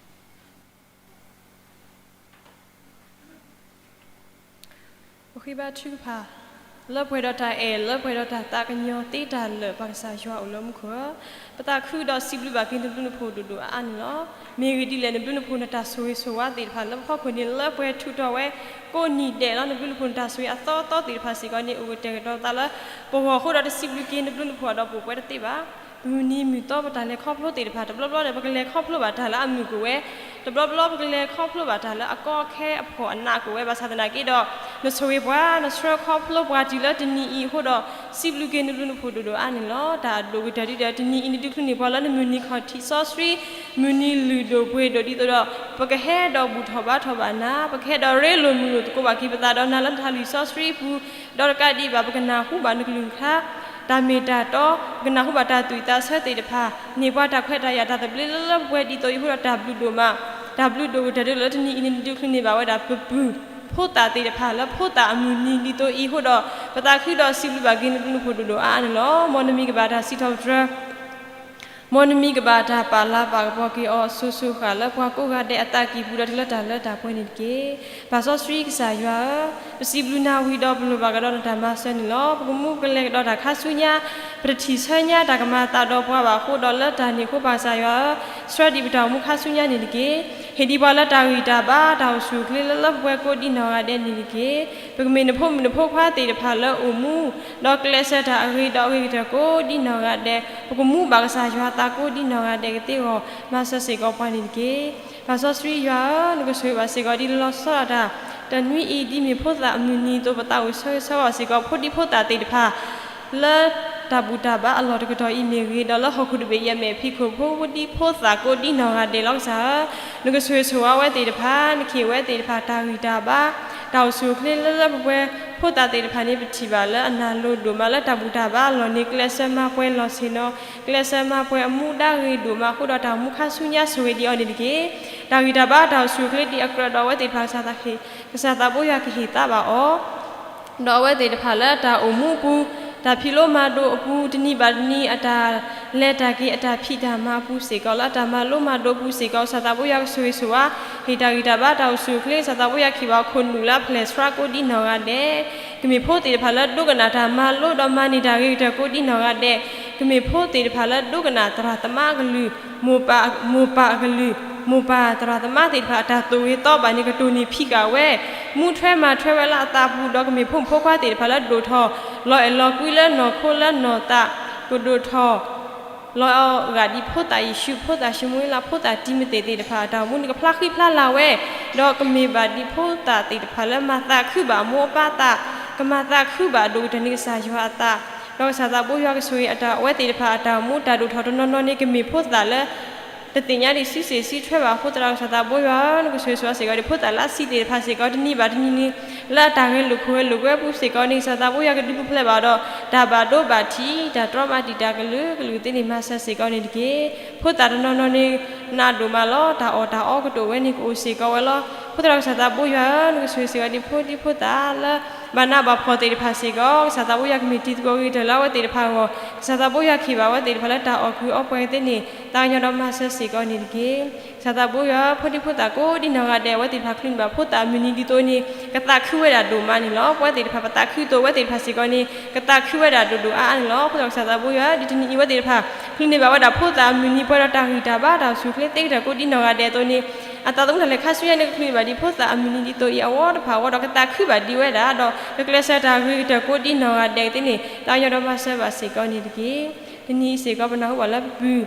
ပဃ့ဘါထုကဖၣ် လၢပှဲၤဒီးတၢ်အဲၣ် လၢပှဲၤဒီးတၢ်သးကညီၤသ့တၢ်လၢာ် ပၢ်ကစၢ်ယွၤအိၣ်လၢမူခိၣ်ဧၢ, ပသးခုဒီးစံးဘျုးဘၣ်က့ၤနဘျုးနဖှိၣ်ဒိၣ်ဒိၣ်အါအါန့ၣ်လီၤ. မ့ၢ်ဂ့ၢ်ဒ်လဲၣ် နဘျုးနဖှိၣ်နတၢ်ဆိၣ်ဂ့ၤဆိၣ်ဝါသ့ၣ်တဖၣ်လၢပဖီခိၣ်န့ၣ် လၢပှဲၤထူးထီၣ်ဝဲ ကိးနံၤဒဲးလီၤ. နဘျုးနဖှိၣ်နတၢ်ဆိၣ်ဂ့ၤအသီသီသ့ၣ်တဖၣ်စ့ၢ်ကီးန့ၣ် အိၣ်ကတဲာ်ကတီၤသးလၢပဂီၢ်အဃိဒီး တစံးဘျုးက့ၤနဘျုးနဖှိၣ်ဒီး ပအိၣ်ပှဲၤတသ့ဘၣ်. မုၢ်နံၤမုၢ်သီပတၢ်လဲၤခီဖျိသ့ၣ်တဖၣ် တဘျီဘျီဒီး ပကလဲၤခီဖျိဘၣ်တၢ်လၢအမုာ်ကအိၣ်ဝဲ, တဘျီဘျီပကလဲၤခီဖျိဘၣ်တၢ်လၢအကီအခဲအဖှီၣ်အနးကအိၣ်ဝဲဘၣ်ဆၣ်သနာ်က့ဒီး နဆိၣ်ဂ့ၤပှၤ နဆှၢခီဖျိပှၤတုၤလၢတနံၤအံၤအဃိဒီး စံးဘျုးက့ၤနဘျုးနဖှိၣ်ဒိၣ်ဒိၣ်အါန့ၣ်လီၤ. တၢ်အဒိၣ်ကတၢၢ်ဒ်ဒီး တနံၤအံၤ နဒုးချုးန့ၢ်ပှၤလၢနမုၢ်နံၤခီၣ်ထံးစီဆှံ မုၢ်နံၤလုၢ်ဒိၣ်ပှ့ၤဒိၣ်ဒ်သိးဒီး ပကဟဲဒီးဘူၣ်ထီၣ်ဘါထီၣ်ဘၣ်နၤ, ပကဟဲဒီးရ့လိာ်မုာ်လိာ်သကိးဘၣ်က့ၤပသးဒီးနၤလၢနတၢ်လုၢ်စီဆှံပူၤ, ဒီးတကးဒံးဘၣ် ပကနၢ်ဟူဘၣ်နကလုၢ်နကထါ တၢ်မ့ၢ်တၢ်တီ, ပကနၢ်ဟူဘၣ်တၢ်သူၣ်ဝံၣ်သးဆၢသ့ၣ်တဖၣ်, န့ၢ်ပှၤတၢ်ခွဲးတၢ်ယာ်တၢ်သဘျ့လၢလၢပှဲၤပှဲၤဒ်သိးအံၤအဃိဒီး တၢ်ဘျုးဒိၣ်မး, တၢ်ဘျုးဒိၣ်ကတၢၢ်ဒ်လၢတနံၤအံၤန့ၣ် နဒုးချုးန့ၢ်ဘၣ်ဝဲဒၣ်ပပုၢ်ဖိသၣ်သ့ၣ်တဖၣ်လၢဖိသၣ်အမုၢ်နံၤဒ်သိးအံၤအဃိဒီး ပသးခုဒီးစံးဘျုးဘၣ်က့ၤနဘျုးနဖှိၣ်ဒိၣ်ဒိၣ်အါအါန့ၣ်လီၤ. မ်နမံၤကဘၣ်တၢ်စံးထီၣ်ပတြၢၤ မ်နမံၤကဘၣ်တၢ်ပာ်လၤပာ်ကပီၤက့ၤအီၤ အစိၤစိၤဃၣ်လၢပှၤကိးဂၤဒဲးအသးကံၢ်ပူၤဒီးတုၤလၢတၢ်လၢတၢ်ပှဲၤန့ၣ်တက့ၢ်. ပၢ်စီဆှံကစၢ်ယွၤဧၢ, ပစံးဘျုးနၤဝံၤဒီးပလိၣ်ဘၣ်ကဒီးနတၢ်မၤစၢၤန့ၣ်လီၤ. ပကမူပကလဲၤကဒီးတၢ်ခါဆူညါ, ပတထံၣ်ဆၢညါတၢ်ကမၤအသးဒီးပှၤဘၣ်အဃိဒီးလၢတၢ်န့ၣ်အဃိ ပၢ်ကစၢ်ယွၤဧၢ, ဆှၢဒံးပတၢ်အိၣ်မူခါဆူညါန့ၣ်တက့ၢ်. ဟ့ၣ်ဒံးပှၤလၢတၢ်ဂံၢ်တၢ်ဘါ တၢ်အိၣ်ဆူၣ်အိၣ်ချ့လၢလၢပှဲၤပှဲၤကိးဒ်နီၢ်ဂၤဒဲးန့ၣ်တက့ၢ်. ပကမ့ၢ်နဖိမုၣ်နဖိခွါသ့ၣ်တဖၣ်လၢအိၣ်မူ ဒီးကျဲးစၢးတၢ်အဂ့ၤဒီးအဂ့ၤကတၢၢ်ကိးဒ်နီၢ်ဂၤဒဲး, ပကမူဘၣ်ကစၢ်ယွၤအသးကိးဒ်နီၢ်ဂၤဒဲးကသ့အဂီၢ် မၤစၢၤစ့ၢ်ကီးပှၤန့ၣ်တက့ၢ်. ပၢ်စီဆှံယွၤဧၢ, နကဆိၣ်ဂ့ၤဘၣ်စ့ၢ်ကီးဒ်လီၤဆီဒၣ်တၢ် တနွံအံၤ ဒ်မ့ၢ်ဖိသၣ်အမုၢ်နံၤအသိး ပသးအိၣ်ဆၢဂ့ၤဆၢဝါစ့ၢ်ကီး ဖိဒံဖိသၣ်သ့ၣ်တဖၣ် လၢတၢ်ဘူၣ်တၢ်ဘါအလီၢ်တကတီၢ်အံၤမ့ၢ်ဂ့ၤ, ဒီးလၢဟီၣ်ခိၣ်တဘ့ၣ်အံၤအမဲာ်ဖံးခိၣ် ဖိဒံဖိသၣ်ကိးဒ်နီၢ်ဂၤဒဲးလီၤ. ကစၢ်ဧၢ, နကဆိၣ်ဂ့ၤဆိၣ်ဝါဝဲသ့ၣ်တဖၣ်, နကဟ့ၣ်ဝဲသ့ၣ်တဖၣ်တၢ်ဂံၢ်တၢ်ဘါ, တၢ်အိၣ်ဆူၣ်အိၣ်ချ့လၢလၢပှဲၤပှဲၤ, ဖိသၣ်သ့ၣ်တဖၣ်န့ၣ် ပထံၣ်ဘၣ်လၢအနၢ်လိၤဒိၣ်မးလၢတၢ်ဘူၣ်တၢ်ဘါအလီၢ်န့ၣ် ကျဲးစၢးမၤပှဲၤလီၢ်ဆ့ၣ်နီၤ, ကျဲးစၢးမၤပှဲၤအမူဒါဂ့ၤဒိၣ်မးအဃိဒီး တၢ်အိၣ်မူခါဆူညါဆိၣ်ဂ့ၤဒံးအီၤန့ၣ်တက့ၢ်. တၢ်ဂံၢ်တၢ်ဘါတၢ်အိၣ်ဆူၣ်အိၣ်ချ့ဒ်အကြၢးဒီးအဝဲသ့ၣ်တဖၣ် ကစၢ်သးဘိယွၤကဟ့ၣ်သါဘၣ်အီၤ ဒီးအဝဲသ့ၣ်တဖၣ်လၢအတၢ်အိၣ်မူအပူၤ, တၢ်ဖံးလိမၤဒိးအပူၤ, တနံၤဘၣ်တနံၤအတၢ်လဲၤတၢ်က့ၤ အတၢ်ဖံးတၢ်မၤအပူၤစ့ၢ်ကီး, လၢအတၢ်မၤလိမၤဒိးအပူၤစ့ၢ်ကီး ကစၢ်သးဘိယွၤကဆိၣ်ဂ့ၤဆိၣ်ဝါ, ဟ့ၣ်တၢ်ဂံၢ်တၢ်ဘါတၢ်အိၣ်ဆူၣ်အိၣ်ချ့, ကစၢ်သးဘိယွၤကဟ့ၣ်ဘၣ်ခိၣ်နူာ်လၢအဖျဲၣ်ဆှါကိးဒ်နီၢ်ဂၤဒဲး, ကမ့ၢ်ဖိသ့ၣ်တဖၣ်လၢဒိကနၣ်တၢ်မၤလိဒီးမၤန့ၢ်တၢ်ဂ့ၤကတၢၢ်ကိးဒ်နီၢ်ဂၤဒဲး, ကမ့ၢ်ဖိသ့ၣ်တဖၣ်လၢဒိကနၣ်သရၣ်သမါအကလုၢ်, မိၢ်ပၢ်, မိၢ်ပၢ်အကလုၢ်, မိၢ်ပၢ်သရၣ်သမါသ့ၣ်တဖၣ်အတၢ်သိၣ်ဂ့ၤသီဘၣ်န့ၣ် ကတိၢ်န့ၢ်ဖံးဃာ်ဝဲ, မူထွဲမၤထွဲဝဲလၢအသးပူၤ, ဒီးကမ့ၢ်ဖိမုၣ်ဖိခွါသ့ၣ်တဖၣ်လၢဒိၣ်ထီၣ် လီၤအဲၣ်လီၤကွံလၢနီၢ်ခိလၢနီၢ်သး, ကဒိၣ်ထီၣ် လီၤဂာ်ဒ်ဖိသၣ်ယ့ၣ်ၡူး, ဖိသၣ်ၡမူၤအ့လး, ဖိသၣ်တံၤမသ့းသ့ၣ်တဖၣ် အတၢ်အိၣ်မူန့ၣ်ကဖျါဃံဖျါလၤဝဲ, ဒီးကမ့ၢ်ဘၣ်ဒ်ဖိသၣ်သ့ၣ်တဖၣ်လၢမၤသးခုဘၣ်အမိၢ်အပၢ်အသး, ကမၤသးခုဘၣ်အဒိၣ်ကတၢၢ်န့ၣ်ကစၢ်ယွၤအသး, ဒီးကစၢ်သးဘိယွၤကဆိၣ်ဂ့ၤအတၢ် အဝဲသ့ၣ်တဖၣ်အတၢ်အိၣ်မူတၢ်ဒိၣ်ထီၣ်တနီၤနီၤန့ၣ် ကမ့ၢ်ဖိသၣ်လၢ တသ့ၣ်ညါဒံးစုစ့ၣ်စုထွဲဘၣ်အဃိသတးဒီး ကစၢ်သးဘိယွၤဧၢ, နကဆိၣ်ဂ့ၤဆိၣ်ဝါစ့ၢ်ကီးဒ်ဖိသၣ်လၢအဆံးသ့ၣ်တဖၣ်စ့ၢ်ကီး တနံၤဘၣ်တနံၤန့ၣ် လၢအတၢ်ဂဲၤလိာ်ခိၣ်ဂဲၤလိာ်ကွဲပူၤစ့ၢ်ကီးန့ၣ် ကစၢ်သးဘိယွၤကဒုးပူၤဖျဲးဘၣ်ဒီး တၢ်ဘၣ်ဒိဘၣ်ထံး တၢ်တြီမၤတံာ်တာ်ကလုာ်ကလုာ်သ့ၣ်န့ၣ် မၤစၢၤစ့ၢ်ကီးန့ၣ်တက့ၢ်. ဖိသၣ်တနီၤနီၤန့ၣ် နးဒိၣ်မးလီၤ. တၢ်အီၣ်တၢ်အီကတိၤဝဲန့ၣ်ကအိၣ်စ့ၢ်ကီးဝဲလီၤ. အဃိသတးဒီး ကစၢ်သးဘိယွၤဧၢ, နကဆိၣ်ဂ့ၤစ့ၢ်ကီးဒ်ဖိဒံဖိသၣ်လၢ ဘၣ်နးဘၣ်ဖှီၣ်သ့ၣ်တဖၣ်စ့ၢ်ကီး ကစၢ်သးဘိယွၤကမ့ၢ်တံၤသကိးဂ့ၤကတၢၢ်လၢအဝဲသ့ၣ်တဖၣ်အဂီၢ်, ကစၢ်သးဘိယွၤကဟ့ၣ်ဘၣ်အဝဲသ့ၣ်တဖၣ်လၢတၢ်အီၣ်ကုၢ်အီပှဲၤသ့ၣ်န့ၣ် သးကညီၤဒီးမၤစၢၤစ့ၢ်ကီးန့ၣ်တက့ၢ်. ကစၢ်သးဘိယွၤဧၢ, ဖိဒံဖိသၣ်ကိးဒ်နီၢ်ဂၤဒဲး အဝဲသ့ၣ်တဖၣ်ချုးန့ၢ်ဘၣ်ဖိသၣ်အမုၢ်နံၤဒ်သိးန့ၣ် ကသးခုဝဲဒၣ်ဒိၣ်မးန့ၣ်လီၤ. ပဝဲသ့ၣ်တဖၣ်ပသးခုသိးဝဲသ့ၣ်တဖၣ်စ့ၢ်ကီးန့ၣ် ကသးခုဝဲဒၣ်ဒိၣ်ဒိၣ်အါအါန့ၣ်လီၤ. အဃိသတးဒီး ကစၢ်သးဘိယွၤဧၢ, ဒ်တနံၤအံၤအဝဲသ့ၣ်တဖၣ် ချုးန့ၢ်ဘၣ်ဝဲဒၣ်ဖိသၣ်အမုၢ်နံၤ ပှဲၤဒီးတၢ်ဂံၢ်တၢ်ဘါ တၢ်အိၣ်ဆူၣ်အိၣ်ချ့သ့ကတၢၢ်ကိးဒ်နီၢ်ဂၤဒဲးအသိးန့ၣ် အသးသမူတၢ်လဲၤခါဆူညါန့ၣ် ကချုးန့ၢ်ဘၣ်ဒ်ဖိသၣ်အမုၢ်နံၤဒ်သိးအံၤအဝဲတဖၣ်အဂီၢ်ဒီး ကသးခုဘၣ်ဒံးဝဲဒၣ်ဒီး ကကျဲးစၢးတၢ်ဂ့ၤကတၢၢ်ကိးဒ်နီၢ်ဂၤဒဲးသ့ၣ်န့ၣ် သးကညီၤဒီးမၤစၢၤဘၣ်စ့ၢ်ကီးန့ၣ်တက့ၢ်. တနံၤအံၤစ့ၢ်ကီး ပနၢ်ဟူဘၣ်လၢပပုၢ်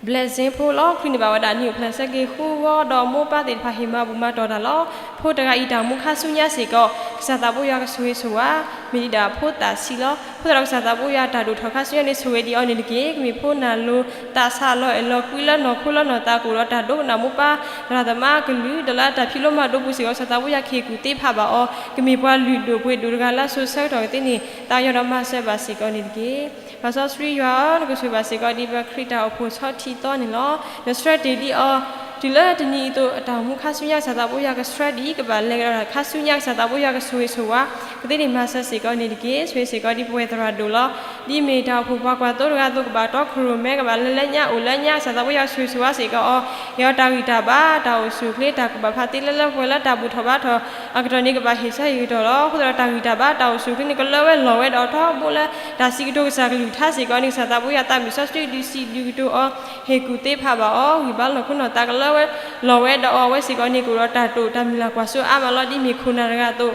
ဘျဲးစ့ဖိလီၤ. ချုးန့ၢ်ဘၣ်ဝဲဒၣ်နံၣ်အိၣ်ဖျဲၣ်ဆၢက့ၤဃုဂီၤဒီး မိၢ်ပၢ်သ့ၣ်တဖၣ်ဟ့ၣ်မၤဘူၣ်မၤတီၢ်တၢ်လီၤ. ဖိတဂၤအံၤတၢ်အိၣ်မူခါဆူညါစ့ၢ်ကီး ကစၢ်သးဘိယွၤကဆိၣ်ဂ့ၤဆိၣ်ဝါ မ့ၢ်ဒံးဒၣ်ဖိသၣ်ဆံးလီၤ. အဃိသတးဒီး ကစၢ်သးဘိယွၤတၢ်ဒိၣ်ထီၣ်ခါဆူညါန့ၣ် ဆိၣ်ဂ့ၤဒံးအီၤန့ၣ်တက့ၢ်. ကမ့ၢ်ဖိနၢ်လိၤသးဆးလီၤအဲၣ်လီၤကွံလၢနီၢ်ခိလၢနီၢ်သး ကအိၣ်ဒီးတၢ်ဒိကနၣ်မိၢ်ပၢ်သရၣ်သမါအကလုၢ် ဒီးလၢအတၢ်ဖံးလိမၤဒိးပူၤစ့ၢ်ကီး ကစၢ်သးဘိယွၤကဟ့ၣ်ကူၣ်သ့ဖးဘၣ်အီၤ ကမ့ၢ်ပှၤလုၢ်ဒိၣ်ပှ့ၤဒိၣ်တဂၤလၢအစိၤဆၢကတီၢ်ကသ့န့ၣ် သးကညီၤဒီးမၤစၢၤဘၣ်စ့ၢ်ကီးန့ၣ်တက့ၢ်. ပၢ်စီဆှံယွၤဧၢ, နကဆိၣ်ဂ့ၤဘၣ်စ့ၢ်ကီးဒ်ပခရံာ်တၢ်အိၣ်ဖှိၣ်ဆီထံသီန့ၣ်လီၤ. နဆှၢတ့ၢ်ဒံးအီၤ တုၤလၢတနံၤအံၤအသိး အတၢ်အိၣ်မူခါဆူညါ ကစၢ်သးဘိယွၤကဆှၢဒံး ကဘၣ်လဲၤကဒီးတၢ်ခါဆူညါ ကစၢ်သးဘိယွၤကဆိၣ်ဂ့ၤဆိၣ်ဝါ ကသ့န့ၣ် မၤစၢၤစ့ၢ်ကီးန့ၣ်တက့ၢ်. ဆိၣ်ဂ့ၤစ့ၢ်ကီးဒ်ပဝဲသရၣ်ဒိၣ်လီၤ. ဒ်မ့ၢ်တၢ်အိၣ်ဖှိၣ်ပှၤကွၢ်သိတဂၤအသိး ကဘၣ်တီခိၣ်ရိၣ်မဲ ကဘၣ်လဲၤလၢညါအိၣ်လၢညါ ကစၢ်သးဘိယွၤကဆိၣ်ဂ့ၤဆိၣ်ဝါစ့ၢ်ကီးအီၤ, ဟ့ၣ်အီၤတၢ်ဂံၢ်တၢ်ဘါ တၢ်အိၣ်ဆူၣ်အိၣ်ချ့ တၢ်ကူၣ်ဘၣ်ဖးသ့လၢလၢပှဲၤပှဲၤလၢတၢ်ဘူၣ်ထီၣ်ဘါထီၣ်အကတီၢ်န့ၣ် ကဘၣ်ဟ့ၣ်ဆၢဟ့ၣ်ကတီၢ်လီၤ. အဃိသတးဒီး တၢ်ဂံၢ်တၢ်ဘါ တၢ်အိၣ်ဆူၣ်အိၣ်ချ့န့ၣ် ကလၢဝဲလီၤဝဲဒီးထီဘိလၢ တၢ်စံးကတိၤကစၢ်ကလုၢ်ကထါစ့ၢ်ကီးန့ၣ် ကစၢ်သးဘိယွၤ သးမုာ်စီဆှံဒုးစံးဒုးကတိၤအီၤ ဟ့ၣ်ကူၣ်သ့ဖးဘၣ်အီၤ ဂံၢ်ဘါလီၢ်ခိနီၢ်သး ကလၢဝဲလီၤဝဲဒီးအီၤ အဝဲစ့ၢ်ကီးန့ၣ် ကအိၣ်ဒီးတၢ်တိာ်တၢ်မုၢ်လၢ်ကွၢ်စိအါမးလီၤ. ဒ်မ့ၢ်ခိၣ်နၢ်တဂၤအသိး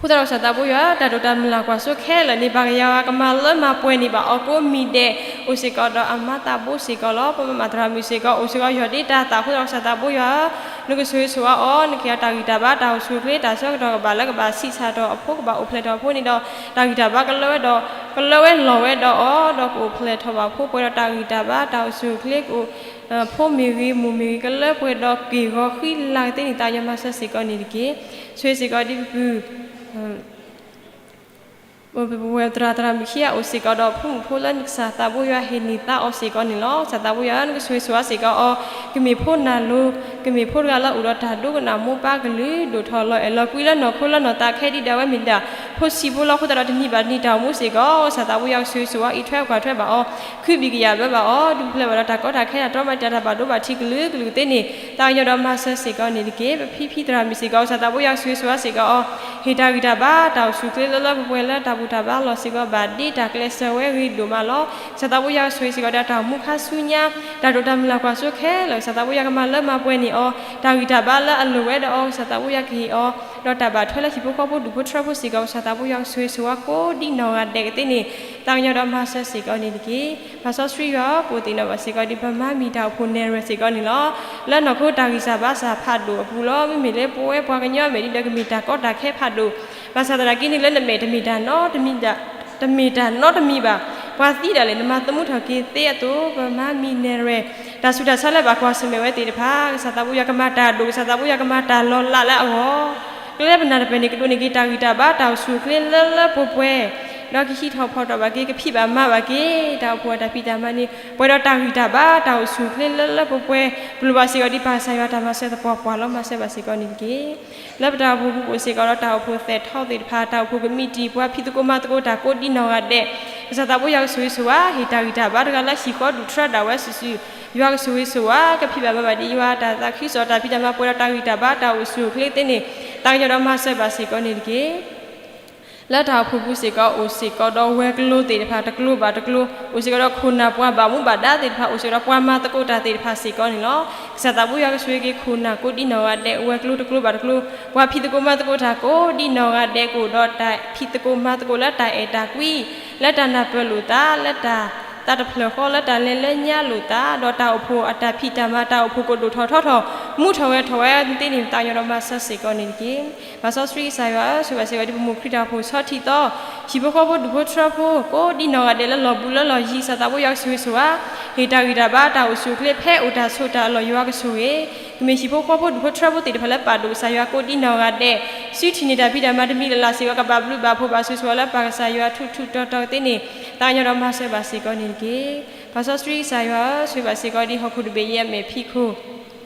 အဃိသတးဒီး ကစၢ်သးဘိယွၤဧၢ, တၢ်တိာ်တၢ်မုၢ်လၢ်ကွၢ်စိခဲလၢာ်န့ၣ် ပှၤကယၤကမၤလၢမၤပှဲၤန့ၢ်ဘၣ်အီၤကိးမံၤဒဲး အိၣ်စ့ၢ်ကီးဒီးအမါသးဘိစ့ၢ်ကီးလီၤ. ပှၤမၤသရၣ်မုၣ်စ့ၢ်ကီး အိၣ်စ့ၢ်ကီးယီၢ်ဒ့တၢ်သၣ်အဃိသတးဒီး ကစၢ်သးဘိယွၤဧၢ, နကဆိၣ်ဂ့ၤဆိၣ်ဝါအီၤ, နကဟ့ၣ်အီၤတၢ်ဂံၢ်တၢ်ဘါ တၢ်အိၣ်ဆူၣ်အိၣ်ချ့ တၢ်ဆၢကတီၢ်ကဘၣ်လၢကဘၣ်ဆံးစၢ်ထီၣ်အဖိ ကဘၣ်အိၣ်ဖျဲၣ်ထီၣ်အဖိန့ၣ်ဒီး တၢ်ဂံၢ်တၢ်ဘါကလၢဝဲဒီး ကလၢဝဲလီၤဝဲဒီးအီၤ ဒီးကအိၣ်ဖျဲၣ်ထီၣ်ဘၣ်ဖိပှဲၤဒီးတၢ်ဂံၢ်တၢ်ဘါ တၢ်အိၣ်ဆူၣ်အိၣ်ချ့ကအိၣ် ဖိမ့ၢ်ဂ့ၤ မိၢ်မ့ၢ်ဂ့ၤ ကလၢပှဲၤဒီးက့ၢ်ဂီၤဃံလၤကသ့န့ၣ် သးကညီၤမၤစၢၤစ့ၢ်ကီးန့ၣ်တက့ၢ်. ဆိၣ်ဂ့ၤစ့ၢ်ကီးဒ်ပပုၢ် ပဝဲသရၣ်သရၣ်မုၣ်ခံဂၤအိၣ်စ့ၢ်ကီးဒီးဖိမုၣ်ဖိလၢကစၢ်သးဘိယွၤဟ့ၣ်န့ၢ်သါအီၤစ့ၢ်ကီးန့ၣ်လီၤ. ကစၢ်သးဘိယွၤဧၢ, နကဆိၣ်ဂ့ၤဆိၣ်ဝါစ့ၢ်ကီးအီၤ, ကမ့ၢ်ဖိနၢ်လိၤ, ကမ့ၢ်ဖိတဂၤလၢအိၣ်ဒီးတၢ်ဒိကနၣ်မိၢ်ပၢ်ကလုၢ်, ဒိၣ်ထီၣ်လီၤအဲၣ်လီၤကွံလၢနီၢ်ခိလၢနီၢ်သးခဲဒံးဒၣ်ဝဲမ့ၢ်ဒၣ် ဖိဆံးဖိလီၤ. အဃိသတးဒီးတနံၤဘၣ်တနံၤတၢ်အိၣ်မူစ့ၢ်ကီး ကစၢ်သးဘိယွၤကဆိၣ်ဂ့ၤဆိၣ်ဝါ အံးထွဲကွၢ်ထွဲဘၣ်အီၤ, ခုဘံၣ်ကယာ်ဘၢဘၣ်အီၤ, ဒုးပျဲၢ်ဘၣ်ဒီးတၢ်ကီတၢ်ခဲ တၢ်တြီမၤတၢ် တၢ်ဘၣ်ဒိဘၣ်ထံးကလုာ်ကလုာ်သ့န့ၣ် သးကညီၤဒီးမၤစၢၤစ့ၢ်ကီးန့ၣ်တက့ၢ်. ပဖံဖံသရၣ်မုၣ်စ့ၢ်ကီး ကစၢ်သးဘိယွၤကဆိၣ်ဂ့ၤဆိၣ်ဝါစ့ၢ်ကီးအီၤ, ဟ့ၣ်တၢ်ဂံၢ်တၢ်ဘါတၢ်အိၣ်ဆူၣ်အိၣ်ချ့လၢလၢပှဲၤပှဲၤလၢတၢ်ဘူၣ်တၢ်ဘါလီၢ်စ့ၢ်ကီး ဘၣ်ဒ့တၢ်ကျဲးစၢးဝဲဂ့ၤဒိၣ်မးလီၤ. ကစၢ်သးဘိယွၤကဆိၣ်ဂ့ၤစ့ၢ်ကီးဒီးတၢ်အိၣ်မူခါဆူညါ, တၢ်ဒိၣ်တၢ်မုၢ်လၢ်ကွၢ်စိခဲလၢာ် ကစၢ်သးဘိယွၤကမၤလၢမၤပှဲၤန့ၢ်အီၤ, တၢ်ဂံၢ်တၢ်ဘါလၢအလိၣ်ဝဲဒီးအီၤ ကစၢ်သးဘိယွၤကဟ့ၣ်အီၤ, ဒီးတၢ်ဘၣ်ထွဲလၢဟံၣ်ဖိဃီဖိဒူၣ်ဖိထြၢဖိစ့ၢ်ကီး ကစၢ်သးဘိယွၤကဆိၣ်ဂ့ၤဆိၣ်ဝါကိးဒ်နီၢ်ဂၤဒဲးကသ့န့ၣ် သးကညီၤဒီးမၤစၢၤစ့ၢ်ကီးန့ၣ်တက့ၢ်. ပၢ်စီဆှံယွၤဧၢ, ပအိၣ်သ့ၣ်နီၣ်ဘၣ်စ့ၢ်ကီးဒ်ပမၤမံၤတၢ်အိၣ်ဖှိၣ်နဲၣ်ရွဲၣ်စ့ၢ်ကီးန့ၣ်လီၤ. လၢနီၢ်ခိတၢ်ဂံၢ်စၢ်ဘါစၢ်ဖးဒိၣ်အပူၤလီၤ. မ့မ့ၢ်လၢပဝဲပှၤကညီအမဲာ်ဒ်ဒီးကမ့ၢ်တၢ်ကီတၢ်ခဲဖးဒိၣ်, ဘၣ်ဆၣ်သနာ်က့န့ၣ် လၢနမဲာ်တမ့ၢ်တၢ်နီတမံၤ, တမ့ၢ်တၢ်နီတမံၤဘၣ်. ပှၤသံဒၣ်လဲာ် နမၤသမူထီၣ်က့ၤသ့အသိး ပမၤမံၤနဲၣ်ရွဲၣ် တၢ်ဆူးတၢ်ဆါလၢဘၣ်ကွၢ်ဆၢၣ်မဲာ်ဝဲသ့ၣ်တဖၣ် ကစၢ်သးဘိယွၤကမၤတၢ်ဒိၣ်, ကစၢ်သးဘိယွၤကမၤတၢ်လီၤလးလၢအဂီၢ် ကျဲပနၢ်တပၢၢ်န့ၣ် ကဒိးန့ၢ်က့ၤတၢ်ဂံၢ်တၢ်ဘါတၢ်အိၣ်ဆူၣ်အိၣ်ချ့လၢလၢပှဲၤပှဲၤ, ဒီးကဟံးထီၣ်ဖီၣ်ထီၣ်ဘၣ်က့ၤ ကဖံးဘၣ်မၤဘၣ်က့ၤ တၢ်အိၣ်ဖှိၣ်အတၢ်ဖံးတၢ်မၤန့ၣ် ပှဲၤဒီးတၢ်ဂံၢ်တၢ်ဘါတၢ်အိၣ်ဆူၣ်အိၣ်ချ့လၢလၢပှဲၤပှဲၤ, ပလိၣ်ဘၣ်စ့ၢ်ကီးဒ်ပၢ်ကစၢ်ယွၤတၢ်မၤစၢၤသပှၢ်ပှၢ်လီၤ. မၤစၢၤဘၣ်စ့ၢ်ကီးန့ၣ်တက့ၢ်. လၢပတၢ်အိၣ်ဖှိၣ်ပူၤအိၣ်စ့ၢ်ကီးဒီးတၢ်အိၣ်ဖှိၣ်သဲးထီၣ်သ့ၣ်တဖၣ်, တၢ်အိၣ်ဖှိၣ်ကမံးတံာ်, ပှၤဖံးသကိးမၤသကိးတၢ်ကိးဒ်နီၢ်ဂၤဒဲး, ကစၢ်သးဘိယွၤကဆိၣ်ဂ့ၤဆိၣ်ဝါ ဟ့ၣ်တၢ်ဂံၢ်တၢ်ဘါတဂၤလၢဟံၣ်ဃီဒူၣ်ထြၢဒၣ်ဝဲစုာ်စုာ်, ယွၤကဆိၣ်ဂ့ၤဆိၣ်ဝါ ကဖံးဘၣ်မၤဘၣ်ဒ်ယွၤတၢ်သးခုကစီၣ် တၢ်ဖံးတၢ်မၤပှဲၤဒီးတၢ်ဂံၢ်တၢ်ဘါတၢ်အိၣ်ဆူၣ်အိၣ်ချ့သ့န့ၣ် သးကညီၤဒီးမၤစၢၤဘၣ်စ့ၢ်ကီးန့ၣ်တက့ၢ်. လၢတၢ်အိၣ်ဖှိၣ်ပူၤစ့ၢ်ကီး အိၣ်စ့ၢ်ကီးဒီးဝဲၤကျိၤသ့ၣ်တဖၣ် တကျိၤဘၣ်တကျိၤ, အိၣ်စ့ၢ်ကီးဒီးခိၣ်နၢ်ပှၤဘၣ်မူဘၣ်ဒါသ့ၣ်တဖၣ်, အိၣ်စ့ၢ်ကီးဒီးပှၤမၤသကိးတၢ်သ့ၣ်တဖၣ်စ့ၢ်ကီးန့ၣ်လီၤ. ကစၢ်သးဘိယွၤကဆိၣ်ဂ့ၤက့ၤခိၣ်နၢ်ကိးဒ်နီၢ်ဂၤဒဲး, ဝဲၤကျိၤတကျိၤဘၣ်တကျိၤ, ပှၤဖံးသကိးမၤသကိးတၢ်ကိးဒ်နီၢ်ဂၤဒဲးကအိၣ်ဒီးတၢ်ဖံးသကိး မၤသကိးလၢတၢ်အဲၣ်တၢ်ကွံ, လၢတၢ်နၢ်ပၢၢ်လိာ်သး, လၢတၢ်သးတဖျၢၣ်ဃီ, လၢတၢ်လဲၤလၢညါလိာ်သး, ဒီးတၢ်အိၣ်ဖှိၣ်အတၢ်ဖံးတၢ်မၤ တၢ်အိၣ်ဖှိၣ်ကဒိၣ်ထီၣ်ထီထီၣ် မူထီၣ်ဂဲၤထီၣ်ဝဲသ့န့ၣ် သးကညီၤဒီးမၤစၢၤစ့ၢ်ကီးန့ၣ်တက့ၢ်. ပၢ်စီဆှံကစၢ်ယွၤဧၢ, ဆိၣ်ဂ့ၤဘၣ်စ့ၢ်ကီးဒ်ပမူၢ်ခရံာ်တၢ်အိၣ်ဖှိၣ်ဆီထံသီ, ဟံၣ်ဖိဃီဖိဒူၣ်ဖိထြၢဖိ ကိးဒ်နီၢ်ဂၤဒဲးလၢလီၢ်ဘူးလၢလီၢ်ယံၤ, ကစၢ်သးဘိယွၤကဆိၣ်ဂ့ၤဆိၣ်ဝါ, ဟ့ၣ်တၢ်ဂံၢ်တၢ်ဘါတၢ်အိၣ်ဆူၣ်အိၣ်ချ့ ဖဲအိၣ်တၢ်ဆိးတၢ်အလီၢ် ယွၤကဆိၣ်ဂ့ၤ, ကမ့ၢ်ဟံၣ်ဖိဃီဖိဒူၣ်ဖိထြၢဖိသ့ၣ်တဖၣ်လၢပာ်ဒိၣ်ကစၢ်ယွၤကိးဒ်နီၢ်ဂၤဒဲး, စုထံၣ်န့ၢ်တၢ်ဖံးတၢ်မၤတမံၤလၢ်လၢ်စ့ၢ်ကီး ကဘၣ်ဘျုးဘၣ်ဖှိၣ်ဘၣ်ဆိၣ်ဂ့ၤဆိၣ်ဝါလၢပၢ်ကစၢ်ယွၤထူးထူးတီၤတီၤသ့န့ၣ် သးကညီၤဒီးမၤစၢၤဘၣ်စ့ၢ်ကီးန့ၣ်တက့ၢ်. ပၢ်စီဆှံကစၢ်ယွၤဧၢ, ဆိၣ်ဂ့ၤဘၣ်စ့ၢ်ကီးဒ်ဟီၣ်ခိၣ်တဘ့ၣ်ယဲၢ်မဲာ်ဖံးခိၣ်